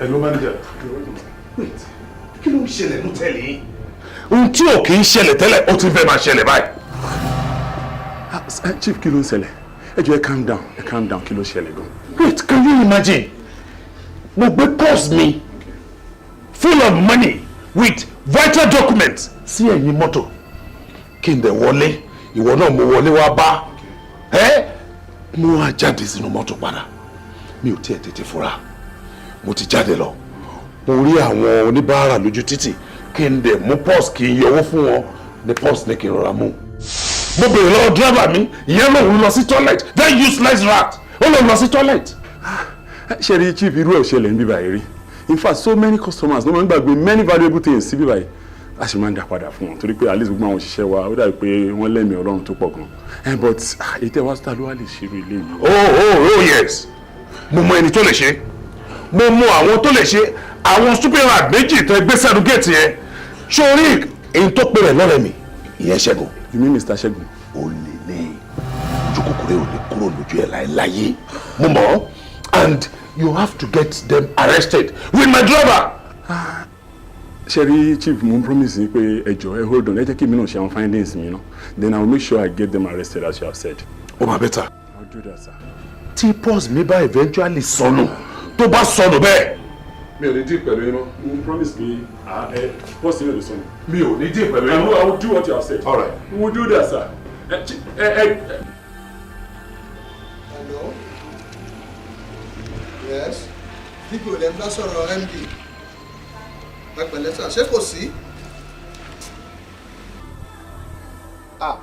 Hello, manager. Wait, kí ló ń ṣẹlẹ̀ ní tẹ́lẹ̀ yìí? Ohun tí ò kì í ṣẹlẹ̀ tẹ́lẹ̀, ó ti fẹ́ máa ṣẹlẹ̀ báyìí. Ah, chief, kí ló ń ṣẹlẹ̀? Ẹ jọ̀ọ́, ẹ calm down, ẹ calm down, kí ló ṣẹlẹ̀ gan? Wait, can you imagine? Mo gbé purse mi full of money with vital documents sí ẹ̀yìn mọ́tò. Kí n dẹ̀ wọlé, ìwọ náà mo wọlé wá bá. Ẹ́ mo wá jáde sínú mọ́tò padà. Mi ò tiẹ̀ tètè fura. Mo ti jáde lọ. Mo rí àwọn oníbàárà lójú títì, kí n dẹ̀ mú purse, kí n yọwọ́ fún wọn ní purse ní kí n rọra mú. Mo bèrè lọ́wọ́ driver mi, ìyẹn lòun lọ sí toilet. That useless rat, ó lòun lọ sí toilet. Ṣe rí, chief, irú ẹ̀ ṣẹlẹ̀ ń bíbá yìí rí. In fact, so many customers ló máa ń gbàgbé many valuable things sí bíbá yìí. A sì máa ń dá padà fún wọn torí pé at least gbogbo àwọn òṣìṣẹ́ wa, ó dàbí pé wọ́n lẹ́mìí Ọlọ́run tó pọ̀ gan ẹ. But èyí tẹ́ wá síta ló wá lè ṣerú ilé yìí? Oh, yes, mo mọ ẹni tó lè ṣe, mo mọ àwọn tó lè ṣe. Àwọn stupid rat méjì tó gbé sẹ́nu géètì yẹn, sórí èyí tó pè rẹ̀ lọ́rẹ̀ mi, ìyẹn Ṣẹ́gun. You mean Mr. Ṣẹ́gun? Ó lè ní ojú kòkòrò ò lè kúrò lójú ẹ̀ láéláyé. Mo mọ̀, and you have to get them arrested with my driver. Ṣe rí, chief, mo ń promise yín pé ẹ jọ̀ọ́, ẹ hold on, ẹ jẹ́ kí èmi náà ṣe àwọn findings mi náà, then I will make sure I get them arrested as you have said. Ó máa better. I will do that, sir. Tí purse mi bá eventually sọnù, tó bá sọnù bẹ́ẹ̀, Mi ò ní deal pẹ̀lú yín mọ́. Mo promise pé ẹ purse yín ò lè sọnù. Mi ò ní deal pẹ̀lú yín mọ́. I will do what you have said. All right. We will do that, sir. Ẹ ẹ ẹ. Hello. Yes. DPO lẹ́ ń bá sọ̀rọ̀, MD. Ẹ pẹ̀lẹ́ sà, ṣé kò sí? Ah.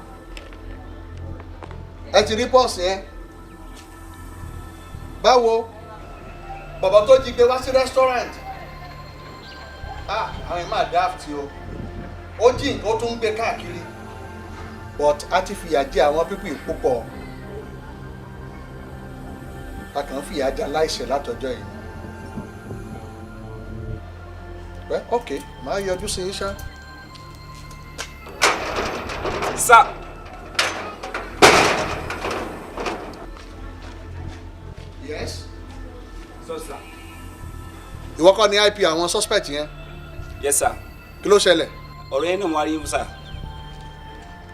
Ẹ ti rí purse yẹn. Báwo? Bàbá tó jí gbé wá sí restaurant. Ah, àwọn ẹ̀ máa daft o. Ó jí nǹkan, ó tún ń gbé káàkiri. But a ti fìyà jẹ àwọn people púpọ̀, a kàn ń fìyà jẹ aláìṣẹ̀ látọjọ́ yìí. Well, ok, màá yọjú sí yín ṣá. Sir. Yes. So, sir. Ìwọ kọ́ ni IP àwọn suspect yẹn? Yes, sir. Kí ló ṣẹlẹ̀? Ọ̀rọ̀ yẹn náà wọ́n á rí yín, sir.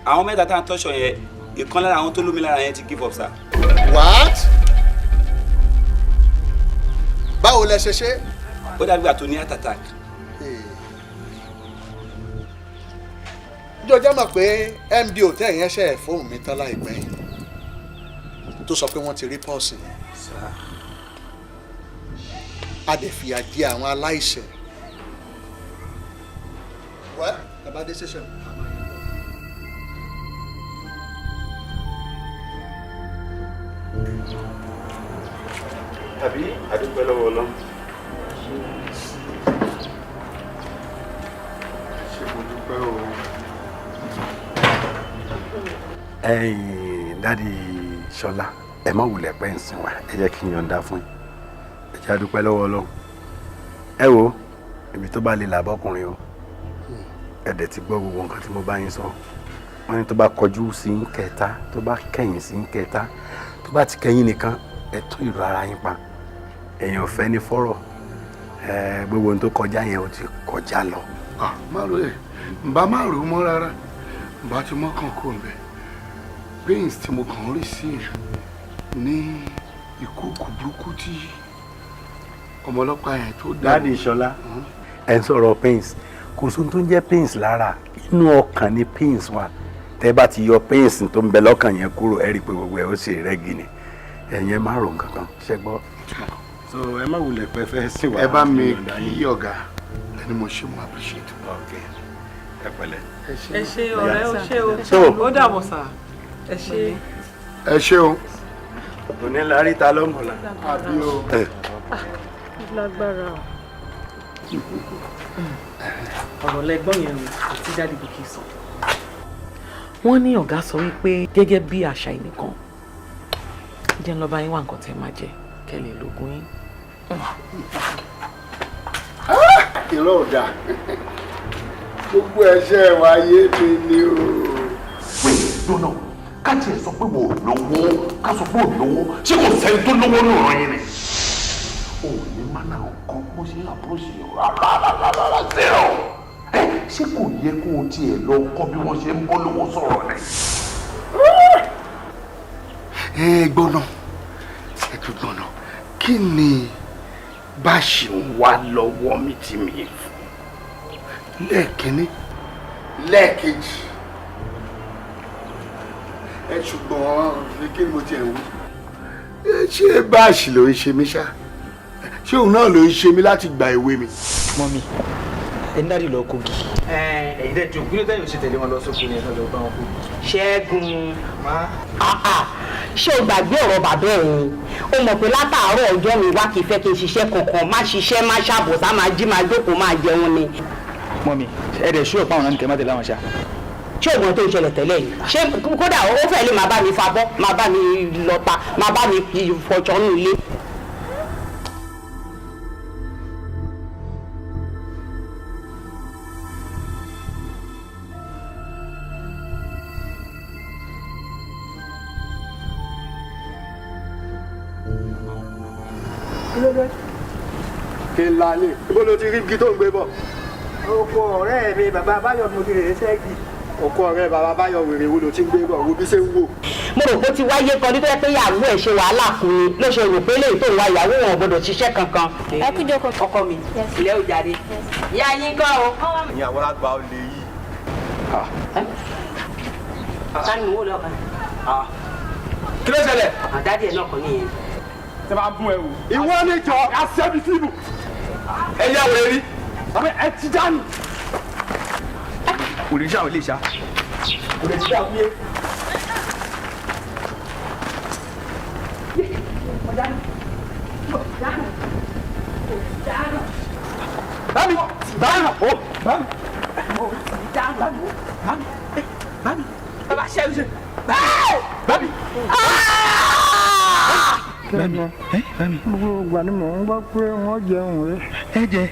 Àwọn mẹ́ta tá à ń tọ́ṣọ̀ yẹn, ìkan lára àwọn tó lómi lára yẹn ti give up, sir. What? Báwo lẹ ṣe ṣe? Ó dàbí ìgbà tó ní heart attack. Jọjọ́ mọ̀ pé MD hotel yẹn ṣe fóònù mi tán láìpẹ́ yìí tó sọ pé wọ́n ti rí purse yẹn. A dẹ̀ fìyà jẹ àwọn aláìṣẹ̀. Well, bàbá dé station. Tàbí àdúpẹ́ lọ́wọ́ Ọlọ́run. Ṣé mo dúpẹ́ o. Ẹ̀yin daddy Ṣọlá, ẹ má wulẹ̀ pẹ́ ń sìn wá, ẹ jẹ́ kí n yọ̀ǹda fún yín. Ẹ jẹ́ àdúpẹ́ lọ́wọ́ Ọlọ́run. Ẹ wo ibi tó bá lè làbọ́kùnrin o. Ẹ dẹ̀ ti gbọ́ gbogbo nǹkan tí mo bá yín sọ. Wọ́n ní tó bá kọjú sí ń kẹta, tó bá kẹ̀yìn sí ń kẹta, tó bá ti kẹ̀yìn nìkan, ẹ tún ìlú ara yín pa. Èèyàn fẹ́ ní fọ́rọ̀. Ẹ gbogbo ohun tó kọjá yẹn, ó ti kọjá lọ. Má ro ẹ, ǹbá má rò ó mọ́ rárá, ǹbá ti mọ́kàn kó ń bẹ̀. Pains tí mo kàn ń receive ní ìkúùkù burúkú tí ọmọ ọlọ́pàá yẹn tó dà. Daddy Ṣọlá, ẹ ń sọ̀rọ̀ pains, kò sóhun tó ń jẹ́ pains lára. Inú ọkàn ni pains wà. Tẹ́ bá ti yọ pains tó ń bẹ lọ́kàn yẹn kúrò, ẹ rí i pé gbogbo ẹ̀ ó ṣe rẹ́gì ni. Ẹ̀yin ẹ má rò nǹkan kan, ṣẹ gbọ́. So ẹ má wulẹ̀ pẹ́ fẹ́ sí wa. Ẹ bá mi kí ọ̀gá ẹni mo ṣe, mo appreciate. Ok, ẹ pẹ̀lẹ́. Ẹ ṣé ọ̀rẹ́, ó ṣé o. So ó dàbọ̀ sà, ẹ ṣé. Ẹ ṣé o. Òní la rí ta lọ́mọ̀ọ́lá. Àbí o. Lágbára o. Ọ̀rọ̀ lẹ́gbọ́n yẹn o àti daddy Gòkè sọ. Wọ́n ní ọ̀gá sọ wípé gẹ́gẹ́ bí àṣà ẹnìkan jẹ́ ń lọ́ba yín wá nǹkan tẹ́ máa jẹ kẹ́ lè lògùn yín. Irọ́ ò dáa, gbogbo ẹ̀ṣẹ̀ wa yé mi ni o. Wait, dọ́nà, ká tiẹ̀ sọ pé wò ó lówó, ká sọ pé ò lówó, ṣé kò sẹ́ni tó lówó ní ọ̀rọ̀ yín ni? O ò ní mánà ọkàn bó ṣe ń approach yẹn rárá rárá rárá, zero. Ẹ ṣé kò yẹ kó o tiẹ̀ lọ kọ́ bí wọ́n ṣe ń bọ́ lówó sọ̀rọ̀ ni? Ẹ gbọ́nà, ẹ tún gbọ́nà, kí ni bá ṣe ń wá lọ́wọ́ mi tí mi fún lẹ́ẹ̀kínní, lẹ́ẹ̀kejì? Ẹ ṣùgbọ́n kí ni mo tiẹ̀ wí? Ẹ ṣé báàṣì ló ń ṣe mí ṣá? Ṣé òun náà ló ń ṣe mí láti gba ìwé mi? Mummy, ẹni daddy lọ Kogi. Ẹ̀yin dẹ̀ jókòó, kí ló tẹ̀yìn ò ṣe tẹ̀lé wọn lọ sóko ni ẹ̀ lọ bá wọn kú? Ṣẹ́gun, ṣé o gbàgbé ọ̀rọ̀ bàbá ẹ̀ ni? O mọ̀ pé látàárọ̀ ọjọ́ mi wá kì í fẹ́ kí n ṣiṣẹ́ kankan, má ṣiṣẹ́, má ṣàbọ̀sá, máa jí, máa jókòó, máa jẹun ni. Mummy, ẹ dẹ̀ ṣú ọ̀pá àwọn náà ní kẹ́ má tẹ̀lé àwọn ṣá. Ṣé ògbọ́n tó ń ṣẹlẹ̀ tẹ́lẹ̀ yìí? Ṣé kódà ó fẹ́ lè máa bá mi fabọ́, máa bá mi lọta, máa bá mi fọṣọ nínú ilé. Kí n lálé, ibo ló ti rí igi tó ń gbé bọ̀? Oko ọ̀rẹ́ mi bàbá Báyọ̀ mo ti rèé ṣẹ́gi. Oko ọ̀rẹ́ bàbá Báyọ̀ wèrè wo ló ti ń gbé bọ̀? Wo bí ṣe ń wò. Mo rò pé ó ti wáyé kan nítorí pé ìyàwó ẹ̀ ṣe wàhálà fún mi ló ṣe rò pé léyìí tó ń wá ìyàwó wọn ò gbọdọ̀ ṣiṣẹ́ kankan. Ẹ kú jókòó. Ọkọ mi, ilé ò jáde. Ìyá yín kọ́ o. Ìyá àwọn àgbà olè yìí. Sani mo wò lọ́kàn. Kí ló ṣẹlẹ̀? Àdádì ẹ̀ náà kàn nìyẹn. Ṣé máa bún ẹ wò? Ìwọ ni jọ. Aṣẹ́bi síbù. Ẹ yá wèrè rí. Ẹ ti dánù. Kò lè ṣá, ò lè ṣá. Kò lè ṣá fúyé. Bámi, bámi, ó, bámi. Bámi, bámi, bámi. Bàbá ṣe é ṣe. Bámi. Bẹ́ẹ̀ni, gbogbo ìgbà ni mò ń gbọ́ pé wọ́n jẹun rẹ̀. Ẹ jẹ.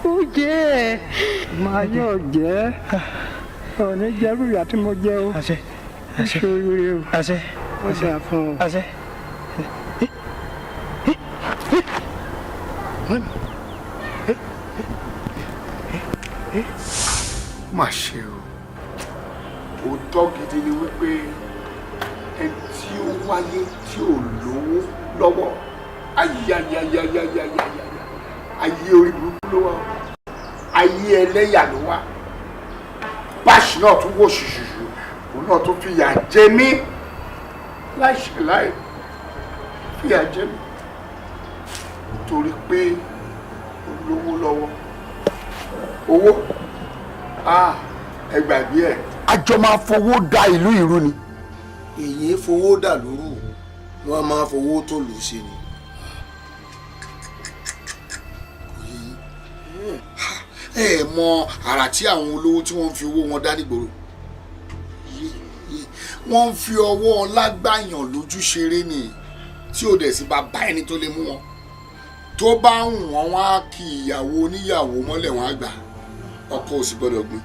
Ó jẹ́ ẹ̀. Màá yóò jẹ́. Òní jẹ́rú ìyá tí mo jẹ o. Àṣẹ. Àṣẹ. Ó ṣe oríire o. Àṣẹ. Ó dà fún ọ. Àṣẹ. Má ṣe o. Òótọ́ gidi ni wípé ẹni tí ó wáyé tí ò lówó lọ́wọ́, ayayayayayaya, ayé orí burúkú ló wà o, ayé ẹlẹ́yà ló wà. Báṣì náà tún wò ṣùṣùṣù, òun náà tún fìyà jẹ mí láìṣẹ̀ láì fìyà jẹ mí torí pé ó lówó lọ́wọ́. Owó, ẹ gbàgbé ẹ. Àjọ máa fowó da ìlú ìrú ni. Èyí fowó dà lóru, wọn máa fowó tó lù ṣe ni. Ẹ mọ àrà tí àwọn olówó tí wọ́n ń fi owó wọn dá nígboro. Wọ́n ń fi ọwọ́ ọlá gbàyàn lójú ṣeré ni, tí ò dẹ̀ sí bàbá ẹni tó lè mú wọn. Tó bá ń wọ́n wá kí ìyàwó oníyàwó mọ́lẹ̀ wọn á gbà, ọkọ ò sì gbọ́dọ̀ gbé.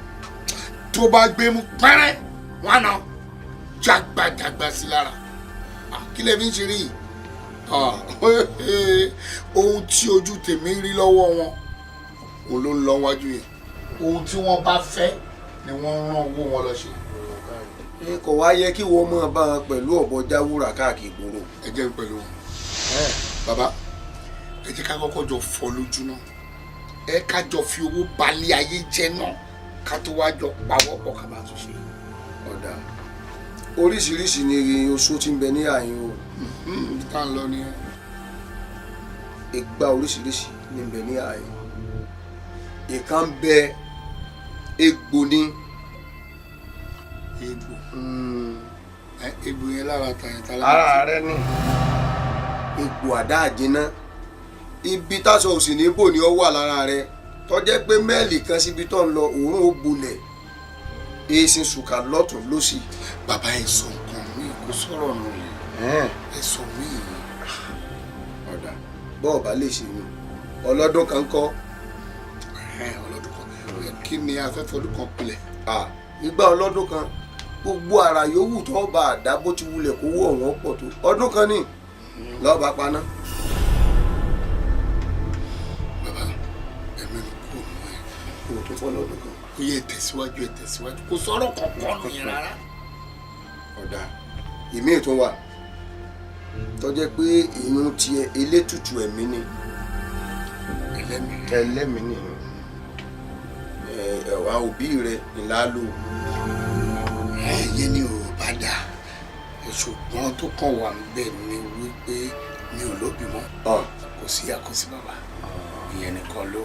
Tó bá gbé mú pẹ́rẹ́ wọn náà jágbajàgba sí lára. Kí lè fi ń ṣeré yìí? Ohun tí ojú tèmi rí lọ́wọ́ wọn òun ló ń lọ wájú yẹn. Ohun tí wọ́n bá fẹ́ ni wọ́n ń rán owó wọn lọ ṣe. Kò wá yẹ kí wọ́n máa bá wọn pẹ̀lú ọ̀bọ jáwúrà káàkiri ìgboro. Ẹ jẹ́ n pẹ̀lú wọn. Bàbá, ẹ jẹ́ ká kọ́kọ́ jọ fọ́ lójú náà. Ẹ ká jọ fi owó balẹ̀ ayé jẹ́ náà ká tó wá jọ pawọ́pọ̀ ká bá tún ṣe. Ọ̀dà oríṣiríṣi ni oṣó tí ń bẹ ní àyín o. Tá ń lọ nìyẹn. Ìgbà oríṣiríṣi ni ń bẹ ní àyín. Ìkan ń bẹ egbò ni. Egbò. Egbò yẹn lára tàyẹ̀ tá lára. Ara rẹ ni. Egbò àdá àjẹná. Ibi táṣọ òsì ní bò ni ó wà lára rẹ. Tó jẹ́ pé mẹ́ẹ̀lì kan síbi tó ń lọ òórùn ó gbolẹ̀. Èsìn sùkà lọ́tún lósì. Bàbá ẹ sọ nǹkan mi kò sọ̀rọ̀ nù yẹn. Ẹ sọ mí. Ọ̀dà bọ́ọ̀ bá lè ṣe ni ọlọ́dún kan kọ́. Ọlọ́dún kan kí ni afẹ́fẹ́ ọdún kan pilẹ̀? Ìgbà ọlọ́dún kan gbogbo ara yòówù tó bá a dá bó ti wulẹ̀ kó wọ̀ wọ́n pọ̀ tó ọdún kan ní lọ́ọ́ bá paná. Bàbá ẹ̀mí mi kò mú ẹ. Kò tó fọ́ lọ́dún kan. Ó yẹ tẹ̀síwájú, ẹ tẹ̀síwájú, kò sọ̀rọ̀ kankan nù yẹn rárá. Ọ̀dà ìmíì tún wà tó jẹ́ pé ìyún tiẹ̀ elétùtù ẹ̀mí ni. Ẹlẹ́mìí ni ẹ̀wà òbí rẹ̀ ńlá lò. Ẹyẹ ni ò bá dà, ṣùgbọ́n tó kàn wà níbẹ̀ ni wípé Mi ò lóbi mọ́. Kò sí ìyá, kò sí bàbá. Ìyẹn nìkan ló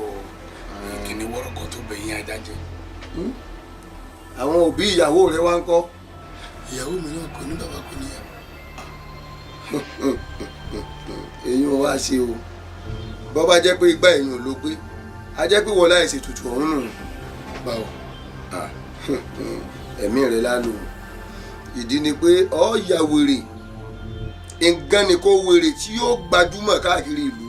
kíní wọ́rọ̀kọ̀ tó bẹ̀ yín ajá jẹ. Àwọn òbí ìyàwó rẹ wá ń kọ́? Ìyàwó mi náà kò ní bàbá, kò níyà. Èyí ò wá ṣe o. Bọ́ bá jẹ́ pé igbá èèyàn ló gbé, a jẹ́ pé wọ́n láì ṣètùtù ọ̀hún nù. Báwo? Ẹ̀mí rẹ̀ lálò. Ìdí ni pé ọ ya wèrè nǹkan ni kò wèrè tí yóò gbajúmọ̀ káàkiri ìlú.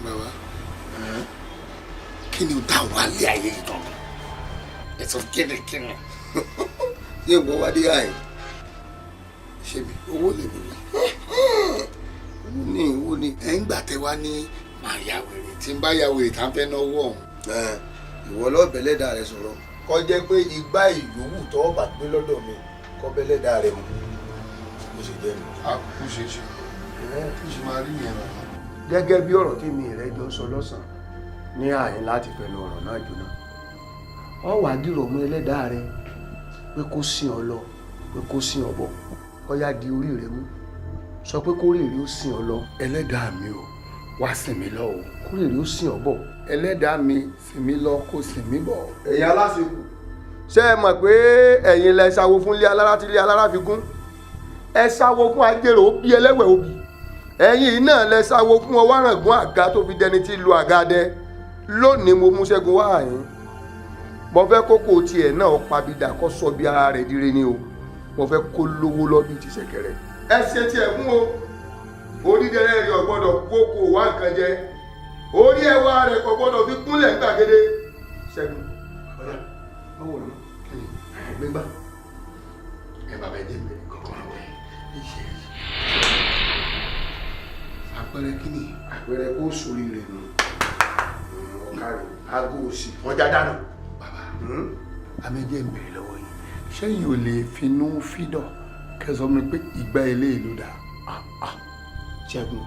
Bàbá, kí ni o dá wà lé ayé yìí gan? Ẹ sọ kíni kíni. Ṣé ìwọ wá dé àyè? Ṣé mi owó lèmi wá? Owó ní, owó ní. Ẹ ń gbà tẹ wá ní màá ya wèrè, tí n bá ya wèrè tá n fẹ́ náwó ọ̀hún. Ìwọ lọ́ọ̀bẹ̀lẹ́dà rẹ sọ̀rọ̀, kó jẹ́ pé igbá ìyówù tó bá gbé lọ́dọ̀ mi kó bẹ́lẹ́dà rẹ mu, bó ṣe jẹ́ mi. A kò ṣe é ṣe, kí ṣe máa rí yẹn bàbá. Gẹ́gẹ́ bí ọ̀rọ̀ tèmi rẹ jọ sọ lọ́sàn-án ní àyín láti fẹnu ọ̀rọ̀ náà jóná, ọ wà á dìrọ̀ mú ẹlẹ́dàá rẹ pé kó sìn ọ lọ, pé kó sìn ọ bọ̀. Ó yá, di orí rẹ mú, sọ pé kórè rẹ ó sìn ọ lọ. Ẹlẹ́dàá mi ò wá sìn mí lọ o. Kórè rẹ ó sìn ọ bọ̀. Ẹlẹ́dàá mi, sìn mí lọ, kó sìn mí bọ̀. Ẹ̀yin aláṣekù, ṣé ẹ mọ̀ pé ẹ̀yin lẹ ṣàwo fún ilé alára tí ilé alára fi gún? Ẹ ṣàwo fún ajérò, ó bí ẹlẹ́wẹ̀ òbí. Ẹ̀yin náà lẹ ṣàwo fún ọwárangún àga tó fi dẹni tí lu àga dẹ. Lónìí mo mú Ṣẹ́gun wá àyín, mo fẹ́ kókó tiẹ̀ náà pabidà, kó sọ bí ara rẹ̀ dire ni o. Mo fẹ́ kó lówó lọ́bí ti ṣẹ̀kẹ̀rẹ̀. Ẹ ṣe tiẹ̀ fún o. Onídẹrẹ́ rẹ̀ ò gbọ́dọ̀ kókó wá nǹkan jẹ, orí ẹwà rẹ̀ kò gbọ́dọ̀ fi kúnlẹ̀ gbàgede. Ṣẹ́gun, ọ̀yà báwo lọ gbégbá. Ẹ bàbá, ẹ jẹ́ mi kọ̀ọ̀kan lọ́wọ́ ẹ. Àpẹẹrẹ kí ni? Àpẹẹrẹ kó sórí rẹ̀ nù. Ọ̀kàrẹ̀ aago òsì wọ́n já dànù. Bàbá, àmì jẹ́ ń bèrè lọ́wọ́ yìí, ṣẹ́yìn ò lè finú fídọ̀ kẹsàn mi pé ìgbà ilé ìlú dà? Ṣẹ́gun,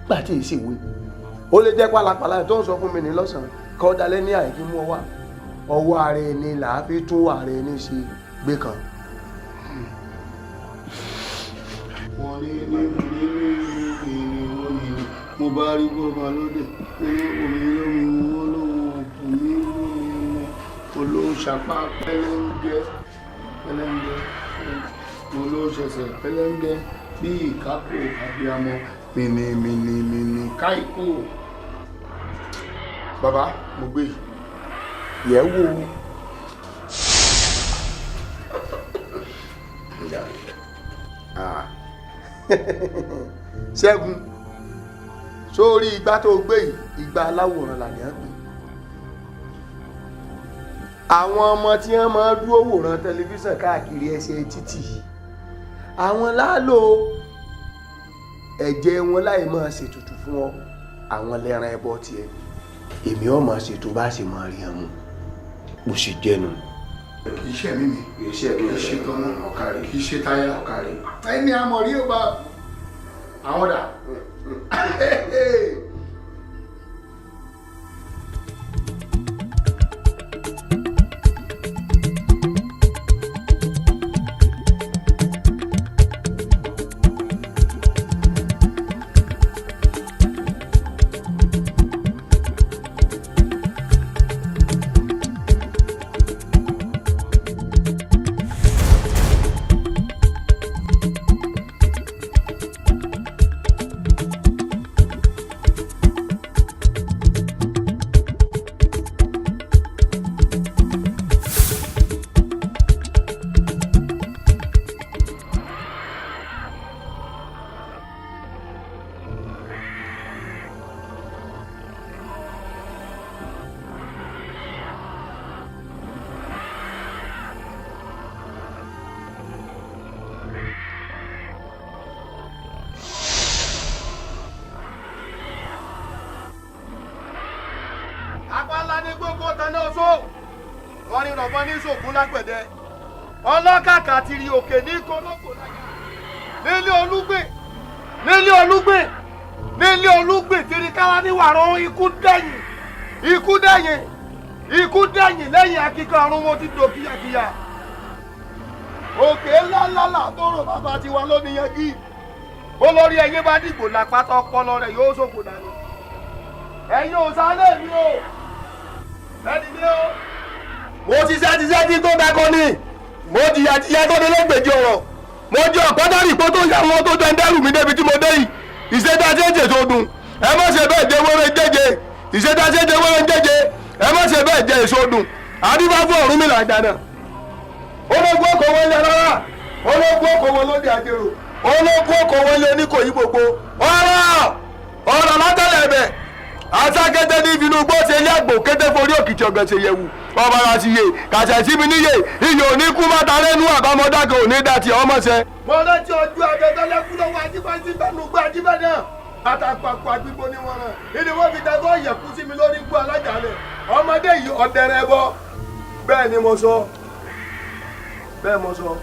gbà tí ì ṣèwé, ó lè jẹ́ pálapàla tó ń sọ fún mi ní lọ́sàn-án kọ́ dalẹ́ ní àìkí mú ọ wá. Ọwọ́ ara ẹni là á fi tún ara ẹni ṣe gbé kan. Wọ́n ní ní ní ní ní wọ́n ní ní mo bá rí bọ́ba lóde, ní omi lómi, wọ́n lóhun òkú mi lómi mu, olóòṣàpá pẹlẹngẹ pẹlẹngẹ, mo ló ṣẹ̀ṣẹ̀ pẹlẹngẹ bí ìkákò abiyamọ, mìnì mìnì mìnì káìkò. Bàbá, mo gbé yìí. Yẹ̀ wò. Ṣẹ́gun, sórí igbá tó gbé yìí, igbá aláwòrán làní à ń pè. Àwọn ọmọ tí wọ́n máa dúró wòran tẹlifíṣàn káàkiri ẹsẹ̀ títì, àwọn láàlò ẹ̀jẹ̀ wọn láì máa ṣètùtù fún ọ. Àwọn lẹ́ran ẹbọ tiẹ̀, èmi ọ̀ máa ṣètò bá ṣe máa rí ọmú bó ṣe jẹ́nu. Kì í ṣe mímì. Kì í ṣe Kì í ṣe tọmọ, kì í ṣe táyà, ẹni àmọ̀rí ò bá àwọn dà. Apá ní gbogbo taná oṣó wọn ní rọ̀bọ́n ní sògùn lágbẹ̀dẹ, ọlọ́kàkà ti rí òkè ní kólókò láyà nílé olúgbè, nílé olúgbè, nílé olúgbè tìrìkàrà ní wàrán. Ikú dẹ̀yìn, ikú dẹ̀yìn, ikú dẹ̀yìn lẹ́yìn akíkan ọ̀run, mo ti dò kíyàkíyà. Òkè ńláńlá là tó rò bàbá tiwa lónìí yanjú. Olórí ẹyẹ bá dìgbò lápátá ọpọlọ rẹ̀ yóò ṣòfò dànù. Ẹ̀yin ò sálẹ̀ mi o. Ẹni dé o. Mo ti ṣiṣẹ́ kí tó dákọ ni. Mo jìyà jìyà tó dé lẹ́gbẹ̀jì ọ̀rọ̀. Mo jẹ ọ̀pátárì pé tó yà wọn tó jẹ ń dẹ́rù mi débi tí mo dé yìí. Ìṣẹ́dá ṣe tó dùn. Ẹ má ṣe bẹ́ẹ̀ jẹ wẹ́rẹ́ jẹ́jẹ́. Ìṣẹ́dá ṣe jẹ wẹ́rẹ́ jẹ́jẹ́. Ẹ má ṣe bẹ́ẹ̀ jẹ èso dùn. Àdìbá fún Ọ̀rúnmìlà ìdáná. Ológun ọkọ̀ wọlé rárá. Ológun ọkọ̀ wọn lóde àjèrò. Ológun ọkọ̀ wọlé oníkòyí gbogbo. Ọ̀rọ̀ látẹ̀lẹ̀ ẹ̀bẹ̀. Asákété ní ìfinú gbó ṣe ilé àgbò kété forí òkìtì ọ̀gàn ṣe yẹ̀wù. Ọ̀bàrà sì yè kàṣà sí mi níyè. Iyò ní kú máta lẹ́nu àbámọ́dá kan ò ní dá tiẹ̀ ọmọ ṣẹ. Mo rántí ọjọ́ abẹ́tẹ́lẹ́kú lọ́wọ́ ajíbájí bẹ́nu gbé ajíbẹ́ náà. Àtàpàpọ̀ àgbígbó ni wọ́n rán. Ìní wọ́n fi tẹ́tọ́ ìyẹ̀kú sí mi lórí igbó alájàlẹ̀. Ọmọdé yìí ọ̀dẹ̀rẹ̀ bọ. Bẹ́ẹ̀ ni mo sọ. Bẹ́ẹ̀ mo sọ.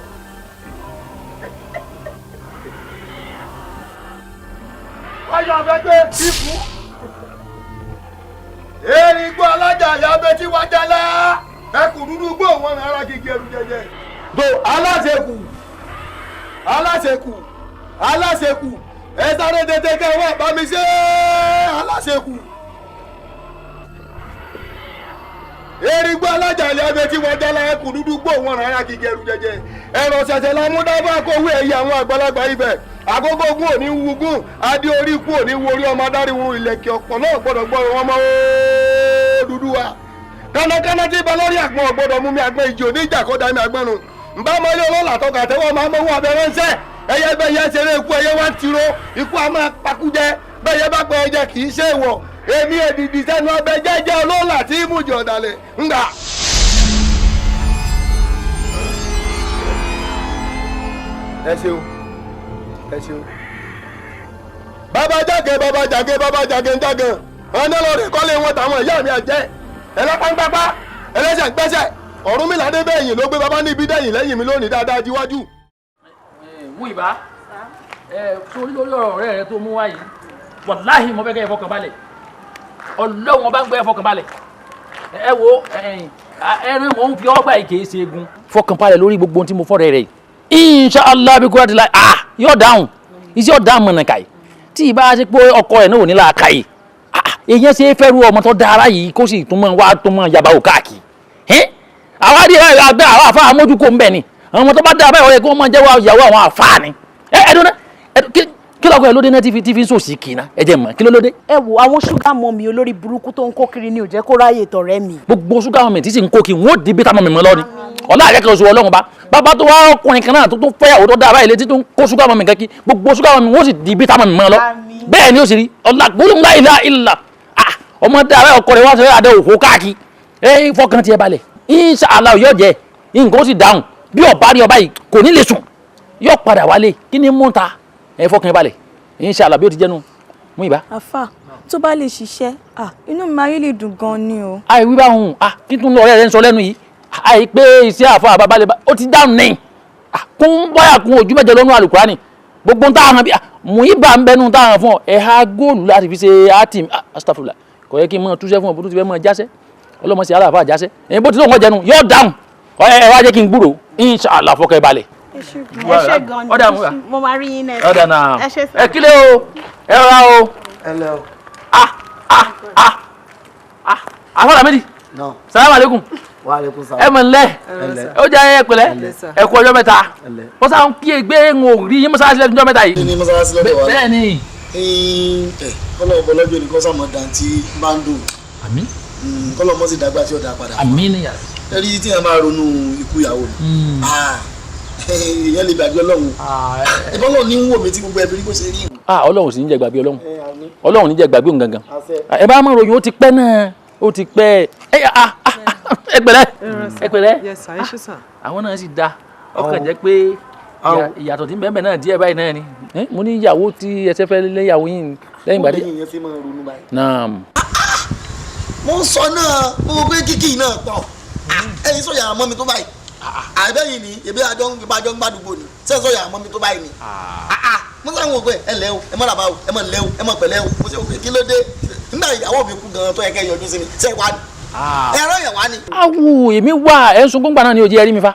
Wáyọ̀ afẹ́gbẹ́ ikú. Erigbó alájà ìyá abẹ́ tí wájà lá. Ẹkùn dúdú gbó wọn ara kìkì ẹrù jẹjẹ. Tó aláṣekù aláṣekù aláṣekù ẹ sáré tètè kẹ́ wá bá mi ṣe aláṣekù. Erigbó alájà ìyá abẹ́ tí wájà lá. Ẹkùn dúdú gbó wọn ara kìkì ẹrù jẹjẹ. Ẹ̀rọ ṣẹ̀ṣẹ̀ la mú dábàá kówé ẹ̀yẹ àwọn àgbàlagbà ibẹ̀. Àkókò ogun òní wugun adé orí ikú òní wo orí ọmọ adarí wuru ilẹ̀kẹ̀ ọ̀pọ̀ náà gbọ́dọ̀ gbọ́dọ̀ wọn mọ́ dúdú wa. Kánákáná tí bá lórí àgbọn ọ̀gbọ́dọ̀ mú mi àgbọn ìjì òní ìjà kó dá mi àgbọn nù. Nbá mọ ilé ọlọ́lá tọkà tẹ́wọ́ máa mọ́wọ́ abẹ́rẹ́ ń sẹ́. Ẹyẹ bẹ́ẹ̀ yẹ ṣeré ikú ẹyẹ wá ń tiro ikú a máa pakújẹ bẹ́ẹ̀ yẹ bá pẹ́ ẹyẹ kì í ṣe ìwọ̀. Èmi èdìdì sẹ́nu ọbẹ̀ jẹ́jẹ́ ọlọ́lá tí mú jì ọ̀dàlẹ̀ ńgbà. Ẹ ṣeun, ẹ ṣeun. Bàbá jáde bàbá jáde bàbá jáde ń jáde ọ̀nà lọ́ọ̀rẹ́ kọ́lé wọn tàwọn ìyá mi àjẹ́ ẹlẹ́pàǹpápá ẹlẹ́sẹ̀ ń gbẹ́sẹ̀ Ọ̀rúnmìlà dé bẹ́yìn ló gbé bàbá ní ibi dẹ́yìn lẹ́yìn mi lónìí dáadáa jíwájú. Mú ìbá ẹ sórí lórí ọ̀rọ̀ ọ̀rẹ́ rẹ tó mú wá yìí, wàláhì mo fẹ́ kẹ́ ẹ fọkàn balẹ̀. Ọlọ́run ọba ń gbé ẹ fọkàn balẹ̀. Ẹ wo ẹrin mò ń fi ọgbà yìí kìí ṣe egun. Fọkàn balẹ̀ lórí gbogbo ohun tí mo fọ́rẹ̀ rẹ̀ yìí. Inshallah bí kúrò àti láì ah yóò dáhùn iṣẹ́ ọ̀dà mọ̀nà kàì tí ì bá ṣe pé ọkọ ẹ̀ náà ò ní láàka yìí èèyàn ṣe é fẹ́ ru ọmọ tó dára yìí kó sì tún mọ́ wá tún mọ́ yaba ò káàkiri àwa rí àgbẹ̀ àwọn àfa àmójúkò ń bẹ̀ ni àwọn ọmọ tó bá dára báyìí ọ̀rẹ́ kí wọ́n máa jẹ́wọ́ ìyàwó àwọn àfa ni ẹ dúró kí lọ́kọ̀ ẹ lóde náà tí fi ń sòsì kì í ná ẹ jẹ́ mọ̀ kí ló lóde. Ẹ wo àwọn ṣúgà mọ́mì olórí burúkú tó ń kó kiri ni ò jẹ́ kó ráyè tọ̀rẹ́ mi. Gbogbo ṣúgà mọ́mì tí sì ń kó kiri wọn ò di bíta mọ́mì mọ́ lọ́ni ọ̀la àjẹkẹ́ oṣù ọlọ́run bá bàbá tó wá ọkùnrin kan náà tó tún fẹ́yàwó tó dáa báyìí létí tó ń kó ṣúgà mọ́mì kan kí gbogbo ṣúgà mọ́mì wọ́n sì di bíta mọ́mì mọ́ lọ bẹ́ẹ̀ ni ó sì rí ọ̀la gbólóhùn la ilaha illa ọmọ dáa ọkọ rẹ̀ wá sọ àdé òkú káàkiri ẹ fọkàn tiẹ̀ balẹ̀ inshallah yóò jẹ nǹkan ó sì dáhùn bí ọba rí ọba yìí kò ní lè sùn yóò padà wálé kí ni mú ta ẹ fọkàn balẹ̀ inshallah bí ó ti jẹnu mú ìbá. Àfà tó bá lè ṣiṣẹ́ inú mi máa rí lè dùn gan ni o. Àìwí bá hùn kí tún lọ ọ̀rẹ́ rẹ ń sọ lẹ́nu yìí àì pé iṣẹ́ àfa àbábalẹ̀ ó ti dáhùn ní kún báyà kún ojú mẹ́jọ lọ́nù àlùkùránì gbogbo ń táwọn bí mú ìbá ń bẹnu táwọn fún ọ ẹ̀ha góòlù láti fi ṣe átìm astafurla kò yẹ kí n mọ túṣẹ́ fún ọ bó tún ti fẹ́ mọ jásẹ́ ọlọ́mọ sí aláàfáà jásẹ́ ẹ̀yin bó ti lóun ọ̀jẹ̀nu yóò dáhùn ẹ wá jẹ́ kí n gbúrò inshallah fọkẹ́ balẹ̀. Ẹ ṣé gan ni mo máa rí yín náà. Ọ̀dà náà ẹ kílẹ̀ o ẹ rọra o. Ẹ lẹ o. Àfọlà méjì. Salaam aleykum. Wa aleykum salaam. Ẹ mọ̀ nílẹ̀ ó jẹ́ ẹ pẹ̀lẹ́ ẹ kú ọjọ́ mẹ́ta wọ́n sá ń kí ẹgbẹ́ ń ò rí yín mọ́sálásí lẹ́nu ọjọ́ mẹ́ta yìí. Kí ni mọ́sálásí lọ́dọ̀ wa? Bẹ́ẹ̀ ni. Kọ́lọ̀ ọ̀bọ lọ́jọ́ ní kọ́sàmọ́ dantí bá ń dùn. Àmín. Kọ́lọ̀ mọ́ sì dàgbà tí ó dà padà. Àmín ni yàrá. Ẹ rí tí yẹn máa ronú ikú ìyàwó mi. Èèyàn lè gbàgbé Ọlọ́run. Ìbọn náà ní ń wò mí tí gbogbo ẹbí rí bó ṣe rí. Ọlọ́run sì ń jẹ gbàgbé Ọlọ́run. Ọlọ́run ní jẹ gbàgbé òun gangan. Ẹ bá máa ròyìn ó ti pẹ́ náà ó ti pẹ́ ẹ pẹ̀lẹ́ ẹ pẹ̀lẹ́. Àwọn náà sì da ọkàn jẹ́ pé ìyàtọ̀ tí bẹ́ẹ̀ náà díẹ̀ báyìí náà ni mo ní ìyàwó tí ẹsẹ̀ fẹ́ léyàwó yín lẹ́yìn ìgbà tí. Naam. Mo ń sọ náà mo rò pé kíkì náà pọ̀ ẹ̀yin sọ̀yà àmọ́ mi tó báyìí àbẹ́yìn ni ebi àjọ ń gbàdúgbò ni sẹ́yìn sọ̀yà àmọ́ mi tó báyìí ni mo sáwọn òkú ẹ lẹ́ o ẹ mọ̀ làbá o ẹ mọ̀ lẹ́ o ẹ mọ̀ pẹ̀lẹ́ o mo ṣe òkú kí ló dé nígbà ìyàwó mi kú gan-an tó yẹ kẹ́ yọjú sí mi sẹ́yìn wá ni ẹ̀rọ yẹn wá ni. Awo èmi wà ẹ̀ ń sunkún gbà náà ni òjì ẹ rí mi fa.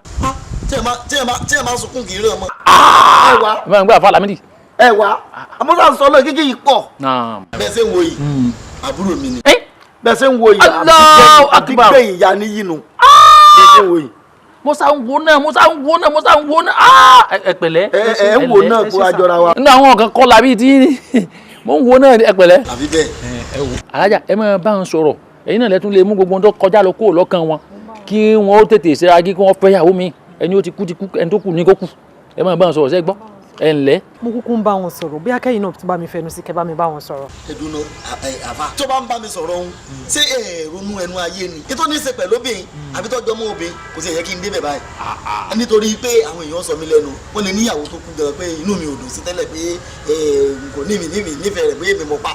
Tí ẹ máa sunkún kì í ràn mọ́. Ẹ wá. Ẹ máa ń gbé àfa Lámídì. Ẹ wá, àmọ́sá ń sọ lọ kíkì yìí pọ̀. Bẹ́ẹ̀ ṣe ń wo yìí, àbúrò mi ni. Bẹ́ẹ̀ ṣe ń wo yìí, àbígbẹ̀ ìyá ní yìí nu. Bẹ́ẹ̀ ṣe ń wo yìí. Musa ń wo náà, Musa ń wo náà, Musa ń wo náà, ẹ pẹ̀lẹ́. Ẹ ń wo náà kó àjọra wa. Nínú àwọn kan kọ́ làbí tí mo ń wo náà, ẹ pẹ̀lẹ́. Àbí bẹ́ẹ̀. Ẹ wo alájà, ẹ máa bá ń sọ̀rọ̀, ẹ̀yin náà lẹ́tún lè mú gbogbo ohun tó kọjá lọ kó lọ́kàn wọn, kí wọ́n ó tètè ṣe agi, kí wọ́n fẹ́ yàwó mi, ẹni ó ti kú ti kú, ẹni tó kù ní kó kù. Ẹ máa bá ń sọ̀rọ̀, ṣẹ́ gbọ́, ẹ ǹlẹ́. Mo kúkú ń bá wọn sọ̀rọ̀, bí akẹ́yìn náà tún bá mi fẹnu sí, kẹ́ bá mi bá wọn sọ̀rọ̀. Ẹdùn náà àfa tó bá ń bá mi sọ̀rọ̀ ọ̀hún, ṣé ẹ ronú ẹnu ayé ni ètò ní í ṣe pẹ̀lú obìnrin àbí tọ́jú ọmọ obìnrin, kò sì yẹ kí n débẹ̀ báyìí, nítorí pé àwọn èèyàn sọ mí lẹ́nu, wọ́n lè níyàwó tó kú gan pé inú mi ò dùn sí tẹ́lẹ̀, pé kò ní mi nífẹ̀ẹ́ rẹ̀, bóyá mi mọ̀ pa,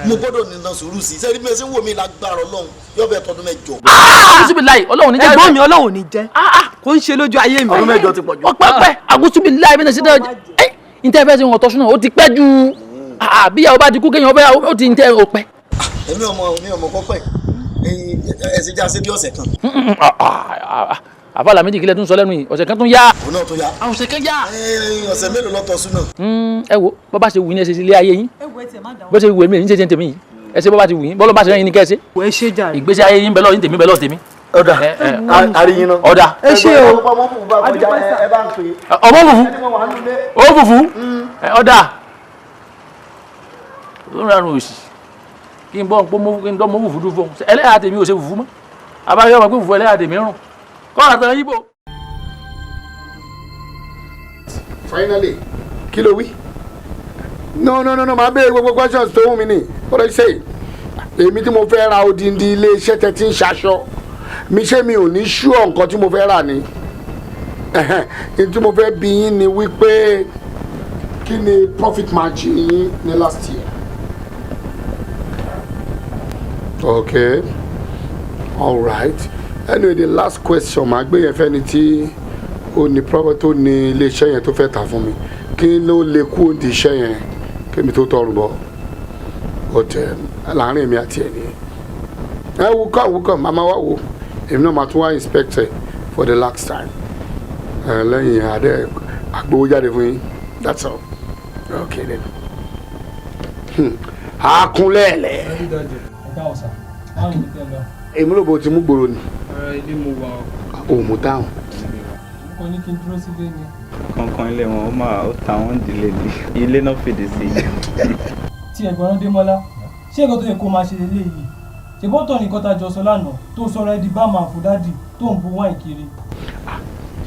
mo gbọ́dọ̀ nínà sùúrù sí i. Sẹ́ni bí ẹ ṣe ń wò mí, lágbára Ọlọ́run, yóò fẹ́ tọdún 8. Àgùsùbìláì, Ọlọ́run ní jẹ́. Ẹ̀gbọ́n mi, Ọlọ́run ní jẹ́ kó ń ṣe lójú ayé mi. Ọdún 8 ti pọ̀ jù. Ọpẹ́pẹ́ àgùsùbìláì bí náà ṣe dẹ́ ẹ́ ntẹ́ fẹ́ ṣe wọn tọ́sùn náà, ó ti pẹ́ ju àbíyàwó bá ti kú kéèyàn ọbẹ̀, ó ti ntẹ́ òpẹ́. Èmi ọmọ mi ọmọ kọ́pẹ́ ẹ̀sìn já sí bí ọ̀sẹ̀ kan. Àfa Lámídì, kílẹ̀ tún sọ lẹ́nu yìí, ọ̀sẹ̀ kan tún yá. Òun náà tún yá. Ọ̀sẹ̀ kan yá. Ọ̀sẹ̀ mélòó lọ́tọ̀ sún náà. Ẹ wo bọ́ bá ṣe wù yín, ẹ ṣe ilé ayé yín, bó ṣe wù èmi, èyí ń ṣe ṣe tèmi yìí, ẹ ṣe bọ́ bá ti wù yín, bọ́lọ́ bá ṣe rẹ́ yín ní kẹ́ ẹ ṣe. Ẹ ṣe jàre. Ìgbésí ayé yín bẹ lọ́ọ̀ yín, tèmi bẹ lọ́ọ̀ tèmi. Ọ̀dà àríyìn náà. Ọ̀dà. Ẹ ṣe o. Ọmọ fùfú ó fùfú ọ̀dà ó ń rarun òsì kí n bọ́ kí n dọ́ mọ́ fùfú dún fún un, ẹlẹ́yà tèmi ò ṣe fùfú mọ́, abáyọ̀ ọmọ pé fùfú ẹlẹ́yà tèmi rùn kọ́ra tán yíbo. Finally, kí ló wí? No, no, no, no, màá béèrè gbogbo questions tó wù mí ni. What do you say? Èmi tí mo fẹ́ ra odindi ilé iṣẹ́ tẹ́ ti ń ṣaṣọ mi, ṣé mi ò ní ṣúọ̀ nǹkan tí mo fẹ́ rà ni? Ní tí mo fẹ́ bi yín ni wípé, kí ni profit margin yín ní last year? Okay, all right. Anyway, the last question màá gbé yẹn fẹ́ni tí ó ní profit, tó ní ilé iṣẹ́ yẹn, tó fẹ́ tà fún mi, kí ló lè kú òǹdí iṣẹ́ yẹn kémi tó tọrùn bọ̀? But láàárín èmi àti ẹ̀ nìyẹn. Ẹ wò kàn, wò kàn, màmá wa wò, èmi náà máa tún wá inspect for the last time. Ẹ lẹ́yìn adé àgbowó jáde fún yín. That's all. Okay then. Akunlẹ̀lẹ̀. Èmi ló bó ti mú gbòòrò ni. Ilé mo wà o. Ò mú táwọn. Mo kàn ní kí n dúró sílé ni. Kankan ilé wọn, ó máa ó ta wọn dìlé ní ilé náà fèdè sí. Tí ẹ̀gbọ́n Démọ́lá, ṣé nǹkan tó yẹ kó máa ṣe lélẹ́yìí? Ṣèbó tọ̀ nìkan tá a jọ sọ lánàá, tó sọ̀rọ̀ ẹ di bá máa fún daddy tó ń bu wine kiri.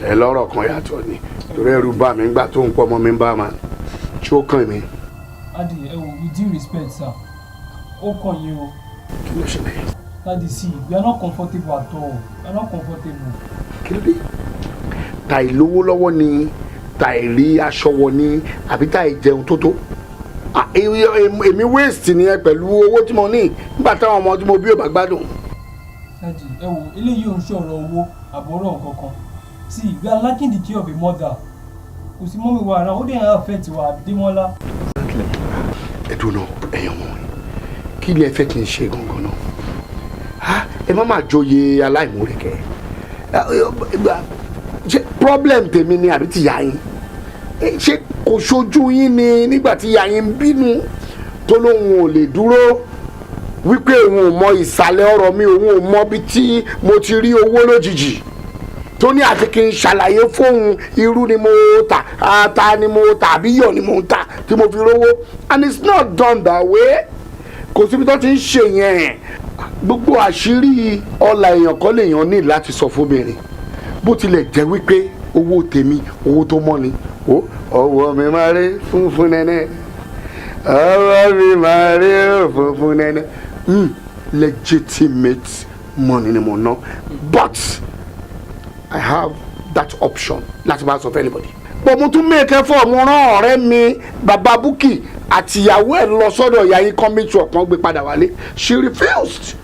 Ẹ lọ́rọ̀ kan yàtọ̀ ni, torí ẹrù bá mi ńgbà tó ń pọ̀ mọ́ mi bá ma tí ó kàn mí. Daddy, ẹ wò, with due respect sir, ó kàn yín o. Kí ló ṣẹlẹ̀? Daddy, see, we are not comfortable at all, we are not comfortable. Kí ló dé? Ta ìlówó lọ́wọ́ ni, ta ìrí aṣọ wọ ni, àbí ta ìjẹun tó tó? Èmi waste ni ẹ pẹ̀lú owó tí mo ní nígbà táwọn ọmọ tí mo bí ò bá gbádùn. Daddy, ẹ wò, eléyìí ò ń ṣọ̀rọ̀ owó àbọ̀rọ̀ nǹkan kan. See, we are lacking the care of a mother. Kò sí mummy wa ara, ó dẹ̀ ń affect wa, Démọ́lá. Ẹ dùn náà, ẹ̀yàn wọn, kí ni ẹ fẹ́ kí n ṣe gangan náà? Ẹ má máa joyè aláìmoore kẹ. Ṣé problem tèmi ni àbí ti yá yín? Ṣé kò ṣojú yín ni nígbà tí ìyá yín ń bínú tó lóun ò lè dúró, wípé òun ò mọ ìsàlẹ̀ ọ̀rọ̀ mi, òun ò mọ bí tí mo ti rí owó lójijì, tó ní àti kí n ṣàlàyé fóun, irú ni mo tà, ata ni mo tà, àbí yọ̀ ni mo ń tà tí mo fi rówó? And it's not done that way. Kò síbi tó ti ń ṣe yẹn. Gbogbo àṣírí ọlà èèyàn kọ́ lèèyàn ní láti sọ fóbìnrin, bó tilẹ̀ jẹ́ wípé owó tèmi, owó tó mọ́ ni. Ọwọ́ mi máa rí funfun nẹ́nẹ́, ọwọ́ mi máa rí funfun nẹ́nẹ́. Legitimate money ni mo ná, but I have that option láti máa sọ fún anybody. But mo tún make effort, mo rán ọ̀rẹ́ mi bàbá Búkì àtìyàwó ẹ̀ lọ sọ́dọ̀ ìyá yín, kọ́ make sure kan gbé padà wálé. She refused.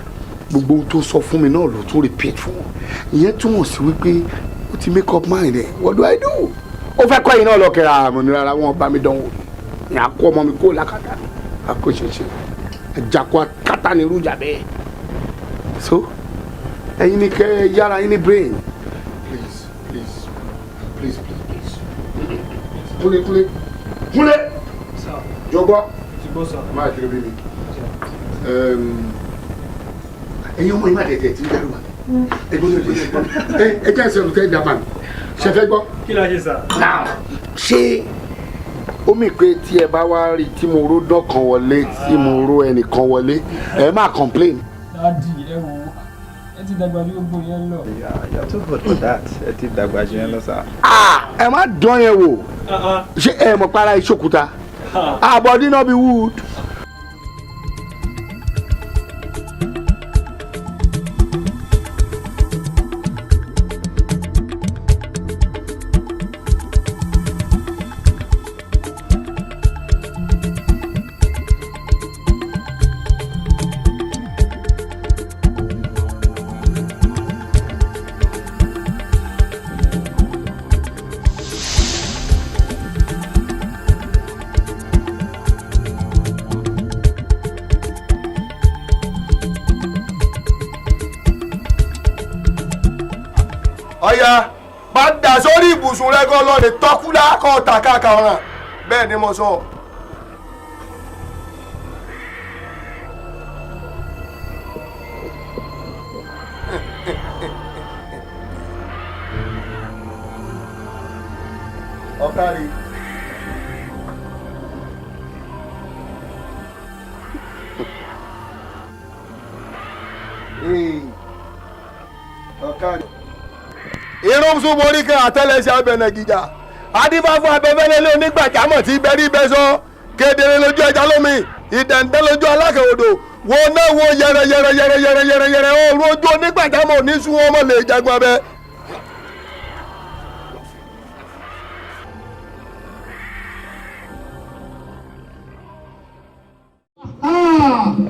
Gbogbo ohun tó sọ fún mi náà ló tún repeat fún wọn. Ìyẹn túmọ̀ sí wípé ó ti make up mind ẹ̀. What do I do? Ó fẹ́ kọ́ ẹ̀yin náà lọ kẹ́ra àmọ́ ní rárá, wọn bá mi dánwò ní àkó ọmọ mi kó lákàtà mi àkó ṣeṣe àjàkó akátá ní irú ìjà bẹ́ẹ̀. So ẹ̀yin ni kẹ́ yára yín ní brain. Please, please. Please, please, please. Kúnlé, Kúnlé, Kúnlé. Jọgbọ́. Máa kiri bí mi. Ẹ̀yin ọmọ yìí má tẹ̀tẹ̀ tí ń dẹ́rù wa. Ẹgbẹ́ tó lè ẹ jẹ́ ẹsẹ̀ olùtẹ́ ìdàgbà mi. Ṣé fẹ́ gbọ́? Kí la ṣe sà? Now, ṣé ó mì pé tí ẹ bá wá rí tí mo ró dán kan wọlé, tí mo ró ẹnìkan wọlé, ẹ má complain? Daddy, ẹ wo, ẹ ti dàgbà ju gbogbo yẹn lọ. You're too good for that. Ẹ ti dàgbà jù yẹn lọ sá. Ẹ má dán yẹn wò. Ṣé ẹ mọ̀ para ìṣòkúta? Àbọ̀dí náà bí wood. Ọ̀yá, padà sórí ibùsùn rẹ kọ́ lọ́ọ̀dẹ tọ́kúlá kọ́ tàkàkà ọ̀ràn, bẹ́ẹ̀ ni mo sọ. Ọ̀kárí. Ọ̀kárí. Irun sún borí kan àtẹlẹsẹ abẹnẹ gíga, adífáfún abẹfẹlẹlẹ onígbàjámọ̀ tí bẹrí bẹ sọ kedere lójú ẹja lómi, ìdẹ̀ǹdẹ́ lójú alákẹ́ odò wo náà wo yẹrẹ yẹrẹ yẹrẹ yẹrẹ yẹrẹ yẹrẹ ooru ojú onígbàjámọ̀ ní sún wọn mọ̀ lè jagun abẹ.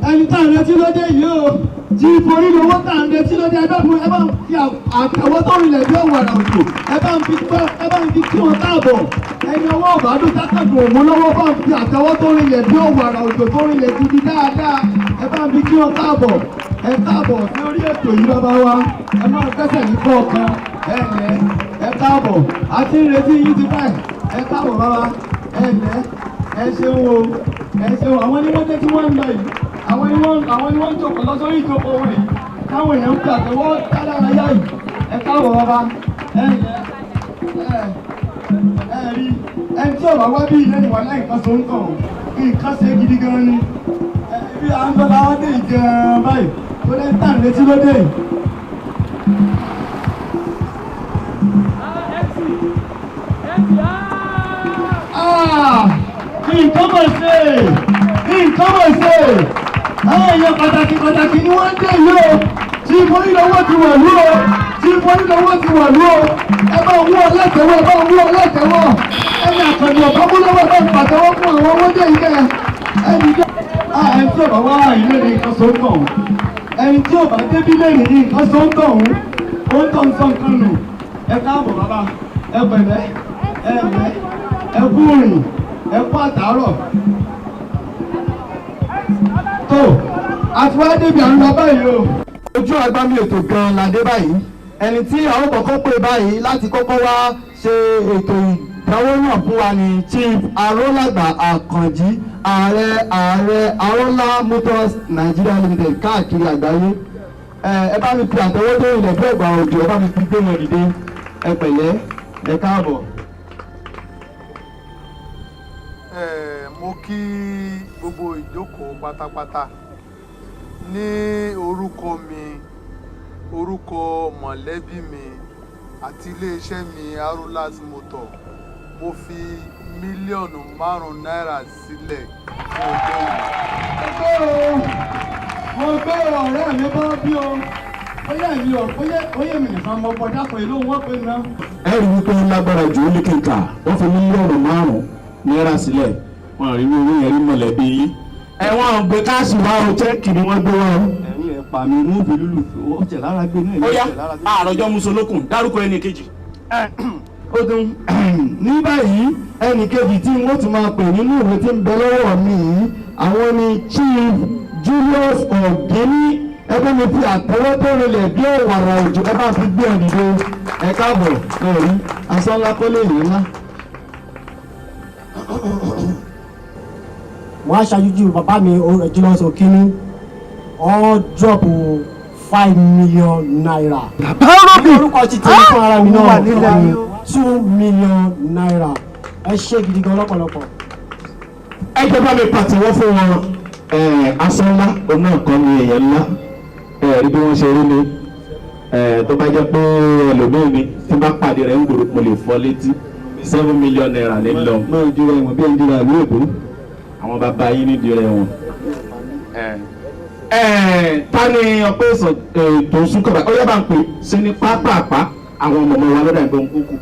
Ẹni tá à ń retí lóde yìí o, tí forí lówó tá à ń retí lóde, ẹ bá fún, ẹ bá ń fi àtẹwọ́ tó rinlẹ̀ bí ọ̀wàrà òjò, ẹ bá ń fi gbọ́, ẹ bá ń fi kí wọn káàbọ̀. Ẹni ọwọ́ ọ̀bádùn tákàdùn òun lọ́wọ́, bá ń fi àtẹwọ́ tó rinlẹ̀ bí ọ̀wàrà òjò tó rinlẹ̀ gidi dáadáa, ẹ bá ń fi kí wọn káàbọ̀. Ẹ káàbọ̀ sí orí ètò yìí, bàbá wa. Ẹ máa gbẹ́sẹ̀ ní kọ̀ọ̀kan. Ẹ lẹ́, ẹ káàbọ̀, a ti ń retí yín ti báyìí. Ẹ káàbọ̀ bàbá, ẹ lẹ́, ẹ ṣeun o, ẹ ṣeun. Àwọn ni wọ́n dé tí wọ́n ń lọ yìí, àwọn ni wọ́n ń jókòó lọ sórí ìjókòó wọn yìí táwọn èèyàn ń fi àtẹwọ́ dálárayá yìí. Ẹ káàbọ̀ bàbá, ẹ lẹ́, ẹ ẹ rí ẹni tí ọ̀rọ̀ wá bí ilé ìwà láì nǹkan so ń kàn ó, nǹkan ṣe gidi gan ni. Ẹ bí à ń lọ láwọn dé yìí gan báyìí tó lẹ́ ń tàn létí lóde yìí. Ah! Nǹkan mọ̀ ṣe, nǹkan mọ̀ ṣe. Àwọn èèyàn pàtàkì pàtàkì ni wọ́n ń dé yìí o. Tí forí lọ́wọ́ ti wọ̀ lú o, tí forí lọ́wọ́ ti wọ̀ lú o. Ẹ bá wú ọ lẹ́tẹ̀wọ́, ẹ bá wú ọ lẹ́tẹ̀wọ́. Ẹni àkànní ọ̀bá mú lọ́wọ́, ẹ bá ń pàtẹ́wọ́ fún àwọn owó dé yìí kẹ́ ẹni jẹ́. Ẹni tí ọ̀bá wá ilé ní nǹkan so ń tọ̀ ọ́n, ẹni tí ọ̀bá débí lẹ́yìn ní nǹkan so ń tọ̀ ọ́n, ó ń tọ̀ ń sọ nǹkan nù. Ẹ káàbọ̀ bàbá, ẹ pẹ̀lẹ́, ẹ lẹ́, ẹ kú rìn, ẹ kú àtàárọ̀. Tó àti wá débi à ń lọ báyìí o. Ojú agbami ètò gan-an la dé báyìí. Ẹni tí àwọn kọ̀ọ̀kan pè báyìí láti kọ́kọ́ wá ṣe ètò ìdáwó náà fún wa ní Chief Arólàgbà Àkànjí, ààrẹ Arólà Motors Nigeria Limited káàkiri àgbáyé. Ẹ bá mi fi àtẹwọ́ tó ilẹ̀ bí ẹ̀gbà òjò, ẹ bá mi fi gbé wọn dìde. Ẹ pẹ̀lẹ́, ẹ káàbọ̀. Mo kí gbogbo ìjókòó pátápátá ní orúkọ mi, orúkọ mọ̀lẹ́bí mi àti iléeṣẹ́ mi Arolas Motor. Mo fi 5 mílíọ̀nù náírà sílẹ̀ fún ọjọ́ yìí. Mo gbé ọ̀rẹ́ mi bá bí o, bóyá èmi ò, bóyá èmi nìkan mo kọjá pé ló wọ́n pè náà. Ẹ rí wípé ó lágbára jù, ó ní kíkà, wọ́n fi 5 mílíọ̀nù náírà sílẹ̀. Wọn rí owó yẹn rí mọ̀lẹ́bí yín. Ẹ wọ́n gbé cash wá o, cheque ni wọ́n gbé wá o. Ẹ̀rín ẹ̀ pa mi mú fi lùlù ó jẹ̀ lára gbé náà. Ó yá, àròjọ musolókun, dárúkọ ẹnì kejì. Ó tún ní báyìí, ẹnì kejì tí wọ́n tún máa pè nínú ìwé tí ń bẹ lọ́wọ́ mi yìí, àwọn ni Chief Julius Ọ̀gẹ́ni. Ẹ bá mi fi àtẹwọ́ tó rinlẹ̀ bí ọ̀wàrà òjò, ẹ bá fi gbé ẹ̀ dìde. Ẹ káàbọ̀ ẹ̀rí aṣọ ńlá kọ́ lè yín ńlá. Wọ́n á ṣáájú bàbá mi Julius Okini, all drop ₦5 million. Bàbá orúkọ ti tẹ̀lé fún ara mi Wà náà nílẹ̀ yìí o. ₦2 million. Ẹ ṣé gidi gan lọ́pọ̀lọpọ̀. Ẹ jẹ́ bá mi pàtẹ́wọ́ fún wọn. Aṣọ ńlá òun náà kọ́ ni èèyàn ńlá. Ẹ rí bí wọ́n ṣe rí ni. Tó bá jẹ́ pé ẹlòmíì ni tí bá pàdé rẹ̀ ń gbòòrò, mo lè fọ́ létí. ₦7 million ní lọ. Máa jura ẹ̀wọ̀n bí ẹni jura ìlú èbó. Àwọn bàbá yín nídìí rẹ̀ wọ̀n. Ta ni ọpẹ́ ìsọ̀ tó ń súnkọ̀ báyìí? Ó yẹ bá ń pè sí ní pápápá àwọn ọmọ ọmọ wa lọ́dà ìbọn kúkú.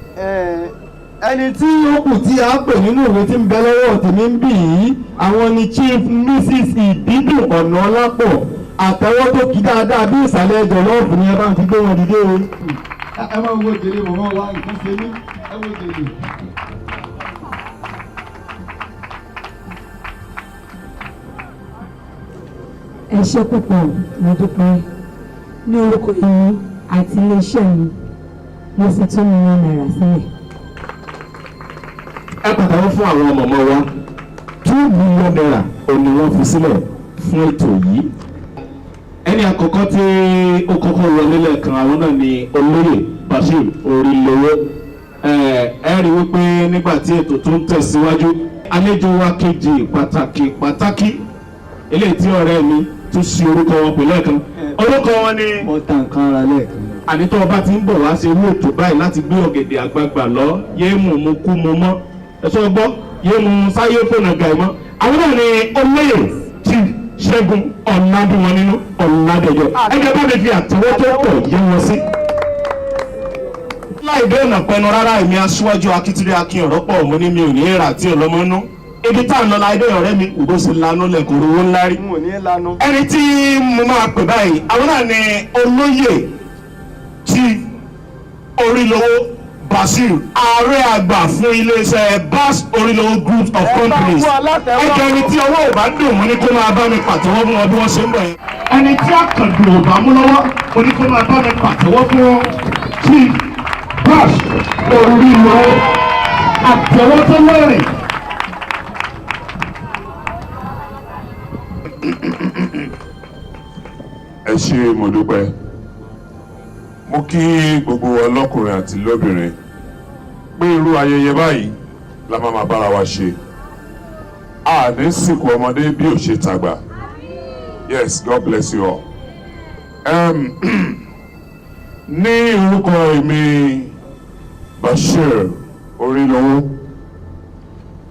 Ẹni tí ó kù tí a pè nínú ìwé tí ń bẹ lọ́wọ́ tèmi ń bì yìí, àwọn ni Chief Mrs Ìbídùn Ọ̀nàọlápọ̀. Àtẹwọ́ tó kí dáadáa bí ìsàlẹ̀ jọ̀lọ́ọ̀fù ni ẹ bá ń fi gbé wọn dìde o. Ẹ máa wo gèlè mọ̀mọ́ wa, nǹkan ṣe mí, ẹ wo gèlè. Ẹ ṣé púpọ̀, mo dúpẹ́. Ní orúkọ èmi àti iléeṣẹ́ mi, mo fi ₦2 million sílẹ̀. Ẹ pàtàkì fún àwọn ọmọ ọmọ wa. ₦2 million ò ní wọ́n fi sílẹ̀ fún ètò yìí. Ẹni àkọ́kọ́ tí ó kọ́kọ́ wọlé lẹ́ẹ̀kan, àwọn náà ni olóyè Bashir Orílowó. Ẹ rí wípé nígbà tí ètò tó ń tẹ̀síwájú, àlejò wa kejì pàtàkì pàtàkì, eléyìí tí ọ̀rẹ́ mi tún ṣe orúkọ wọn pè lẹ́ẹ̀kan, orúkọ wọn ni. Mo ta nǹkan ara lẹ́ẹ̀kan. Àní tó o bá ti ń bọ̀ wá ṣe irú ètò báyìí láti gbé ọ̀gẹ̀dẹ̀ àgbagbà lọ, yéé mú mu kú mu mọ́, ẹ̀sọ́ gbọ́, yéé mú sáyé fònà gà mọ́. Àwọn náà ni olóyè tí Ṣẹ́gun Ọ̀làdúnwọ̀n nínú Ọ̀làdẹ̀jọ. Ẹgbẹ́ bá mi fi àtẹwọ́ tó pọ̀ yé wọn sí. Láì dé ọ̀nà pẹnu rárá, èmi aṣíwájú Akíntúndé Akin ọ̀rọ̀ pọ̀, mo ní mi ò ní rà tí ọlọ́mọ nú. Ibi tá à ń lọ láì dé, ọ̀rẹ́ mi òbó sì lanú lẹ̀kọ̀ọ́ owó ńlá rí. N ò ní lanu. Ẹni tí mo máa pè báyìí, àwọn náà ni olóyè tí Orílowó Bashir, ààrẹ àgbà fún iléeṣẹ́ Bas Orílowó Group of Companies. Ẹjọ́ ẹni tí ọwọ́ ò bá dùn mú ní kó máa bá mi pàtẹ́wọ́ fún wọn bí wọ́n ṣe ń bọ̀ yẹn. Ẹni tí àkàndùn ò bá mú lọ́wọ́, mo ní kó máa bá mi pàtẹ́wọ́ fún wọn. Chief Bas Orílowó, àtẹ́wọ́ tó lẹ́rìn. Ẹ ṣé, mo dúpẹ́. Mo kí gbogbo wa lọ́kùnrin àti lóbìnrin pé irú ayẹyẹ báyìí la máa máa bára wa ṣe. A ní sìnkú ọmọdé bí ò ṣe tàgbà. Yes, God bless you all. Ní orúkọ èmi Bashir Orílowó,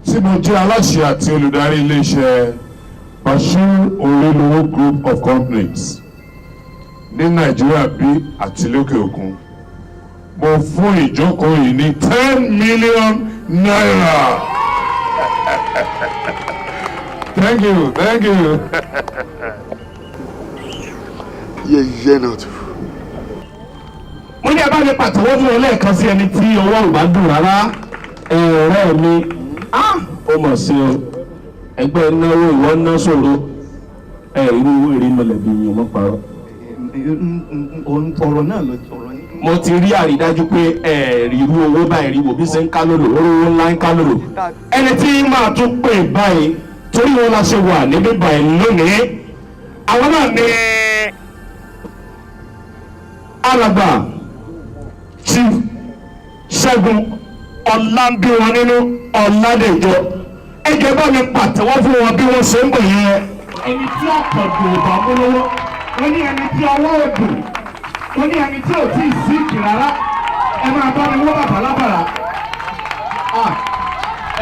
tí mo jẹ́ aláṣẹ àti olùdarí iléeṣẹ́ Bashir Orílowó Group of Companies ní Nàìjíríà bí àti lókè òkun, mo fún ìjókòó yìí ní ₦10 million. Thank you, thank you. Yẹyẹ náà tó. Mo ní ẹ bá mi pàtẹ́wọ́ fún ọ lẹ́ẹ̀kan sí ẹni tí ọwọ́ ò bá dùn rárá. Ọ̀rẹ́ mi, ó mọ̀ sí o, ẹgbẹ́ náwó, ìwọ ná sòro ẹ, irú owó èrè mọ̀lẹ́bí yìí ọmọ parọ́. Ọ̀rọ̀ náà lọ ọ̀rọ̀ ní. Mo ti rí àrídájú pé ẹ rí irú owó báyìí rí. Wò bí ṣe ń ká lòlò, owó ńlá ń ká lòlò. Ẹni tí máa tún pè báyìí, torí wọn la ṣe wà níbí báyìí lónìí, àwọn náà ní alàgbà Chief Ṣẹ́gun Ọlábíwọn nínú Ọládẹjọ. Ẹjẹ bá mi pàtẹ́wọ́ fún wọn bí wọ́n ṣe ń bọ̀ yẹn. Ẹni tí ọ̀pọ̀ dùn ò bá mú lọ́wọ́, wọ́n ní ẹni tí ọwọ́ ò dùn, wọ́n ní ẹni tí ò tí ì síìkì rárá. Ẹ máa bá mi wọ́n bàbá lábàrá.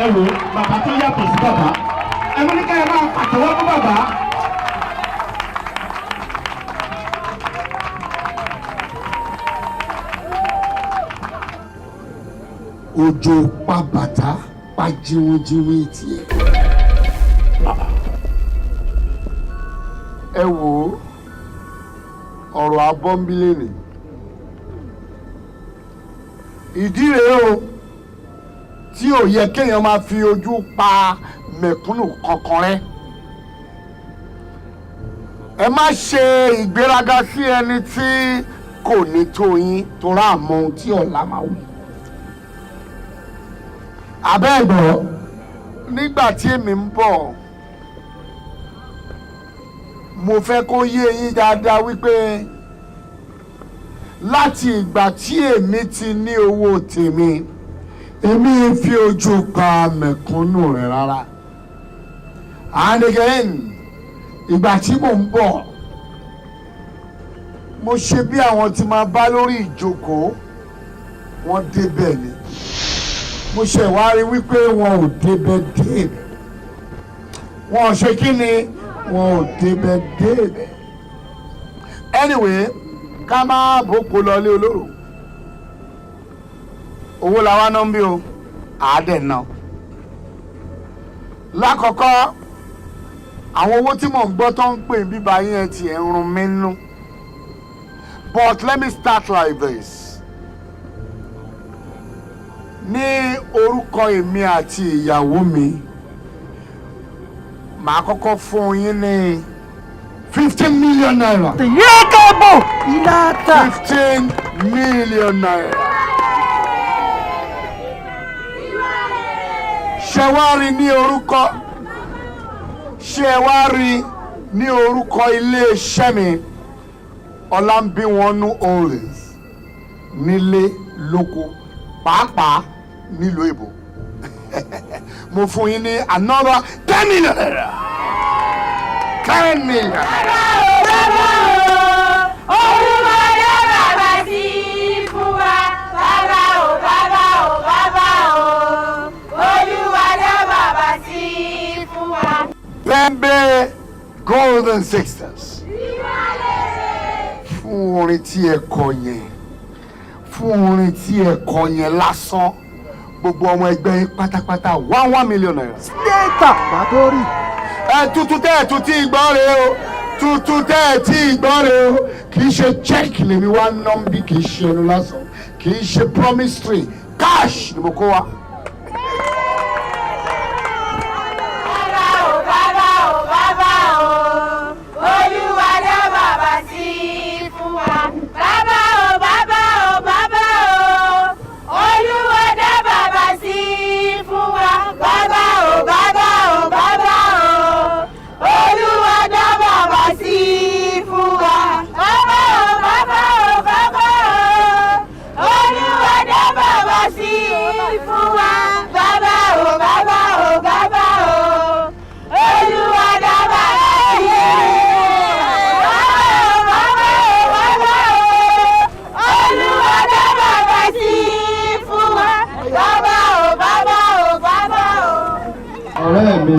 Ẹ wò bàbá tó yàtọ̀ sí bàbá, ẹ mú ní ká ẹ máa pàtẹ́wọ́ fún bàbá. Òjò pa bàtà pa jiwinjiwin tiẹ̀. Ẹ wò ó, ọ̀rọ̀ abọ́nbílẹ̀ ni ìdí rèé o tí ò yẹ kéèyàn máa fi ojú pa mẹ̀kúnnù kankan rẹ́. Ẹ má ṣe ìgbéraga sí ẹni tí Kò ní tó yín torá àmọ́ ohun tí ọ̀la máa wù. Abẹ́ẹ̀gbọ́, nígbà tí èmi ń bọ̀, mo fẹ́ kó yé yín dáadáa wípé láti ìgbà tí èmi ti ní owó tèmi, èmi fi ojú pa mẹ̀kúnnù rẹ̀ rárá. And again, ìgbà tí mò ń bọ̀, mo ṣe bí àwọn tí máa bá lórí ìjókòó wọ́n débẹ̀ ni. Mo ṣe wá rí wípé wọn ò débẹ̀ débẹ̀. Wọn ò ṣe kí ni, wọn ò débẹ̀ débẹ̀. Anyway, ká má bòkó lọlé olóró. Owó la wá ná ń bí o, àádẹ́ náà. Lákọ̀ọ́kọ́, àwọn owó tí mò ń gbọ́ tó ń pè ń bíbá yín ẹ ti ẹ̀ ń run mí nú. But let me start like this. Ní orúkọ èmi àti ìyàwó mi, màá kọ́kọ́ fún yín ní ₦15 million. Yékèbò ìlàtà. ₦15 million. Ṣé wá rí ní orúkọ, ṣé wá rí ní orúkọ iléeṣẹ́ mi, Ọlámbíwọnú Holdings, nílé lóko, pàápàá nílùú èbó, mo fún yín ní another ₦10 million. 10 million. Olúwa dá bàbá sí fún wa, bàbá o, bàbá o, bàbá o. Olúwa dá bàbá sí fún wa. Bẹ́ẹ̀nbẹ́ Golden Sisters, fún orin tí ẹ kọ yẹn, fún orin tí ẹ kọ yẹn lásán, gbogbo ọmọ ẹgbẹ́ yín pátápátá, ₦1 1 million. Sínétà Bàdórí. Ẹ tuntun tẹ́ ẹ tún tí gbọ́ rè o, tuntun tẹ́ ẹ tí gbọ́ rè o. Kì í ṣe check lèmi wá ná bí, kì í ṣe ẹnu lásán, kì í ṣe promissory, cash ni mo kó wa. Bàbá o, bàbá o, bàbá o. Olúwa dá bàbá sí fún wa. Bàbá o, bàbá o, bàbá o. Olúwa dá bàbá sí fún wa. Bàbá o, bàbá o, bàbá o. Olúwa dá bàbá sí fún wa. Bàbá o, bàbá o, bàbá o. Olúwa dá bàbá sí fún wa. Bàbá o, bàbá o, bàbá o. Olúwa dá bàbá sí. Bàbá o, bàbá o, bàbá o. Olúwa dá bàbá sí fún wa. Bàbá o, bàbá o, bàbá o. Ọ̀rẹ́ mi,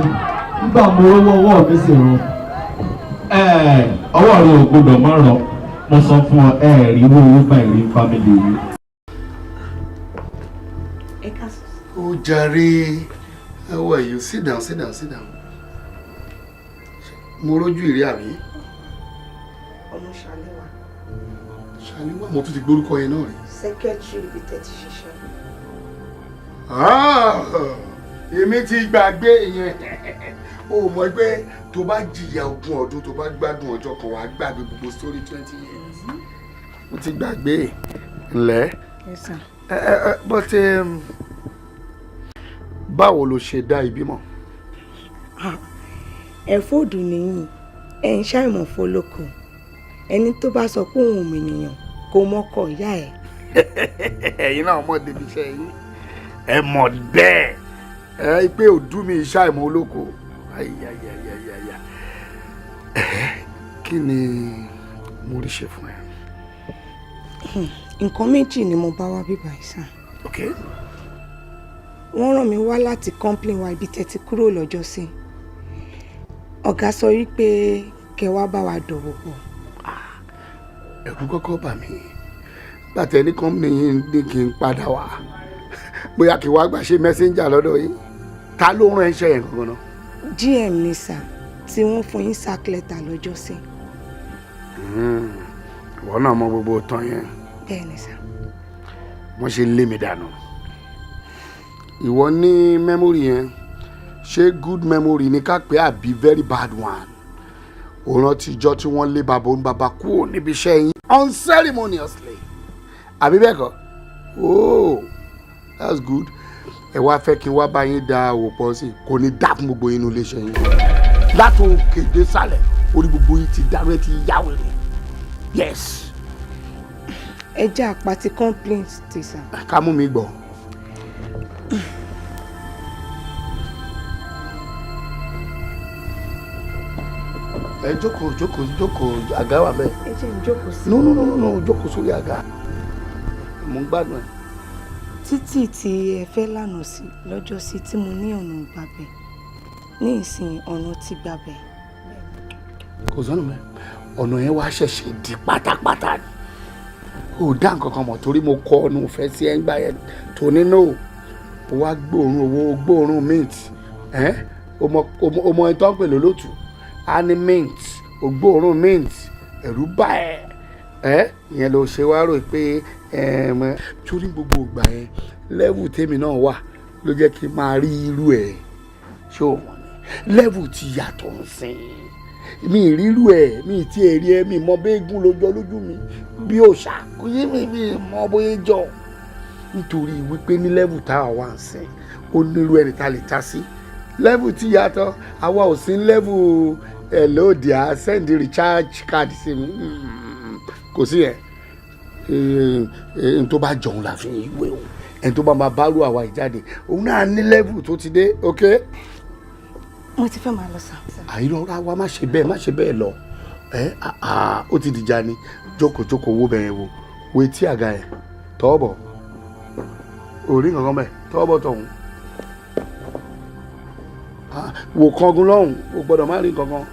nígbà mo rówó, ọwọ́ mi sì rọ. Ọwọ́ rẹ ò gbọdọ̀ má rọ. Mo sọ fún ọ, ẹ rí owó báyìí rí family yìí. Ẹ káàsán. Ó jàre, how are you? Sit down, sit down, sit down. Mo rójú ìrí àbí? Ọmọ Ṣàlẹ́wà. Ṣàlẹ́wà, mo tún ti gbórúkọ yẹn náà rí. Secretary ibi tẹ́ ti ṣiṣẹ́. Ah, èmi ti gbàgbé yẹn. O mọ̀ pé tó bá jìyà 20 ọdún, tó bá gbádùn ọjọ́ kan, wàá gbàgbé gbogbo story 20 years. Mo ti gbàgbé. Ǹlẹ́. Yes, sir. Ẹ ẹ ẹ, but báwo ló ṣe dá ibi mọ̀? Ẹ̀fọ́ òdù nìyí, ẹ̀ ń ṣàìmọ̀ fọlọ́kọ. Ẹni tó bá sọ pé òun ò mènìyàn kò mọ́kọ̀ ìyá ẹ̀. Ẹ̀yin náà mọ̀ débi iṣẹ́ yín, ẹ mọ̀ bẹ́ẹ̀ ẹ pé òdú mi iṣẹ́ àìmọ̀ olóko. Ayayayaya, kí ni mo rí ṣe fún ẹ? Nǹkan méjì ni mo bá wá bíbá yìí sàn. Ok. Wọ́n rán mi wá láti complain wa ibi tẹ́ ti kúrò lọ́jọ́sí. Ọ̀gá sọ wípé kẹ́ wá bá wa dòwò pọ̀. Ẹ̀rù kọ́kọ́ bà mí gbàtẹ́ ní company yìí ní kí n padà wá, bóyá kí wàá gbà ṣe messenger lọ́dọ̀ yìí. Ta ló rán iṣẹ́ yẹn gangan náà? GM ni sà, tí wọ́n fún yín sack letter lọ́jọ́sí. Ìwọ náà mọ gbogbo tán yẹn. Bẹ́ẹ̀ ni sà. Wọ́n ṣe lé mi dànù. Ìwọ ní memory yẹn, ṣé good memory ni ká pé àbí very bad one? Òun rántí ijọ́ tí wọ́n lé bàbá òun bàbá kúrò níbi iṣẹ́ yín unceremoniously, àbí bẹ́ẹ̀ kọ́? Oh, that's good. Ẹ wá fẹ́ kí n wá bá yín da òwò pọ̀ sí i. Kò ní dá fún gbogbo yín ní iléeṣẹ́ yín látòkè dé sàlẹ̀. Orí gbogbo yín ti dárú, ẹ ti yá wèrè. Yes. Ẹ jẹ́ àpàtì complaint ti sà. Ká mú mi gbọ́. Ẹ jókòó, jókòó, jókòó. Àga wà bẹ́ẹ̀. Ẹ jẹ́ n jókòó sí. No, no, no, no, jókòó sórí àga. Mo ń gbádùn ẹ. Títì tí ẹ fẹ́ lànà sí lọ́jọ́sí tí mo ní ọ̀nà gbàbẹ̀, ní ìsìn ọ̀nà ti gbàbẹ̀. Kò sọ́nà mẹ́, ọ̀nà yẹn wá ṣẹ̀ṣẹ̀ di pátápátá ni. Ò dá nǹkan kan mọ̀ torí mo kọ ọ̀nà òfẹ́ sí ẹ̀ ń gbà yẹn tó nínú o wá gbóòórùn owó, gbóòórùn mint ẹ́. O mọ ẹni tó ń pè lólótù á ní mint, o gbóòórùn mint, ẹ̀rù bá ẹ. Ẹ́ ìyẹn ló ṣe wá rò pé torí gbogbo ìgbà yẹn, level tèmi náà wà ló jẹ́ kí n máa rí irú ẹ̀. Ṣé o mọ̀ ni level ti yàtọ̀ ń sìn? Mi ìrírú ẹ, mi ti ẹ rí ẹ, mi mọ bẹ́ẹ̀gùn lójọ lójú mi bí òòṣà kò yé mi, mi mọ bóyá jọ nítorí wípé ní level tá a wà ń sìn, ó nírú ẹni tá a lè ta sí. Level ti yàtọ̀. Àwa ò sí level ẹ̀ lóde à send recharge card sí mi. Kò sí yẹn. N tó bá jọun la fi ń wé o. Ẹni tó bá máa bá rú àwa ìjáde, òun náà ní level tó ti dé. Ok. Mo ti fẹ́ máa lọ sà. Àìrọ́ra wa, má ṣe bẹ́ẹ̀, má ṣe bẹ́ẹ̀ lọ. Ẹ ó ti dìjà ni. Jókòó, jókòó. Owó bẹ̀rẹ̀ wo wo etí àga yẹn, tọ́ bọ̀ orí nǹkan bẹ̀, tọ́ bọ̀ tọ̀hún, wò kangun lọ́hùn. O gbọ́dọ̀ má rí nǹkan kan.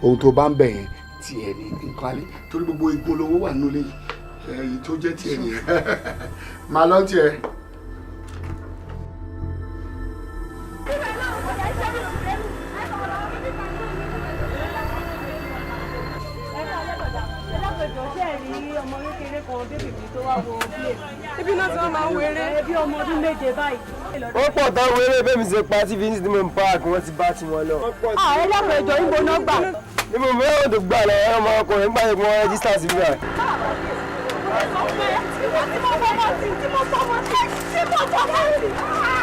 Ohun tó bá ń bẹ̀ yẹn tiẹ̀ ní nǹkan alẹ́ torí gbogbo igun olówó wà nínú ilé yìí. Èyí tó jẹ́ tiẹ̀ nìyẹn, máa lọ tiẹ̀. Ibi náà tí wọ́n máa ń wéré bí ọmọ ọdún 7 báyìí. Ó pọ̀ tán wéré bẹ́ẹ̀ mi ṣe pa tí fi ní tí mo ń páàkì, wọ́n ti bá tiwọn lọ. Ẹ lọ́pọ̀ ìjọ ìbò náà gbà. Níbo mẹ́rin tó gbà lọ ọmọ ọkùnrin gbà yẹ kí wọ́n rẹ́jísítà sí bíbá. Tí mo fọmọ sí, tí mo fọmọ sí, tí mo fọmọ sí.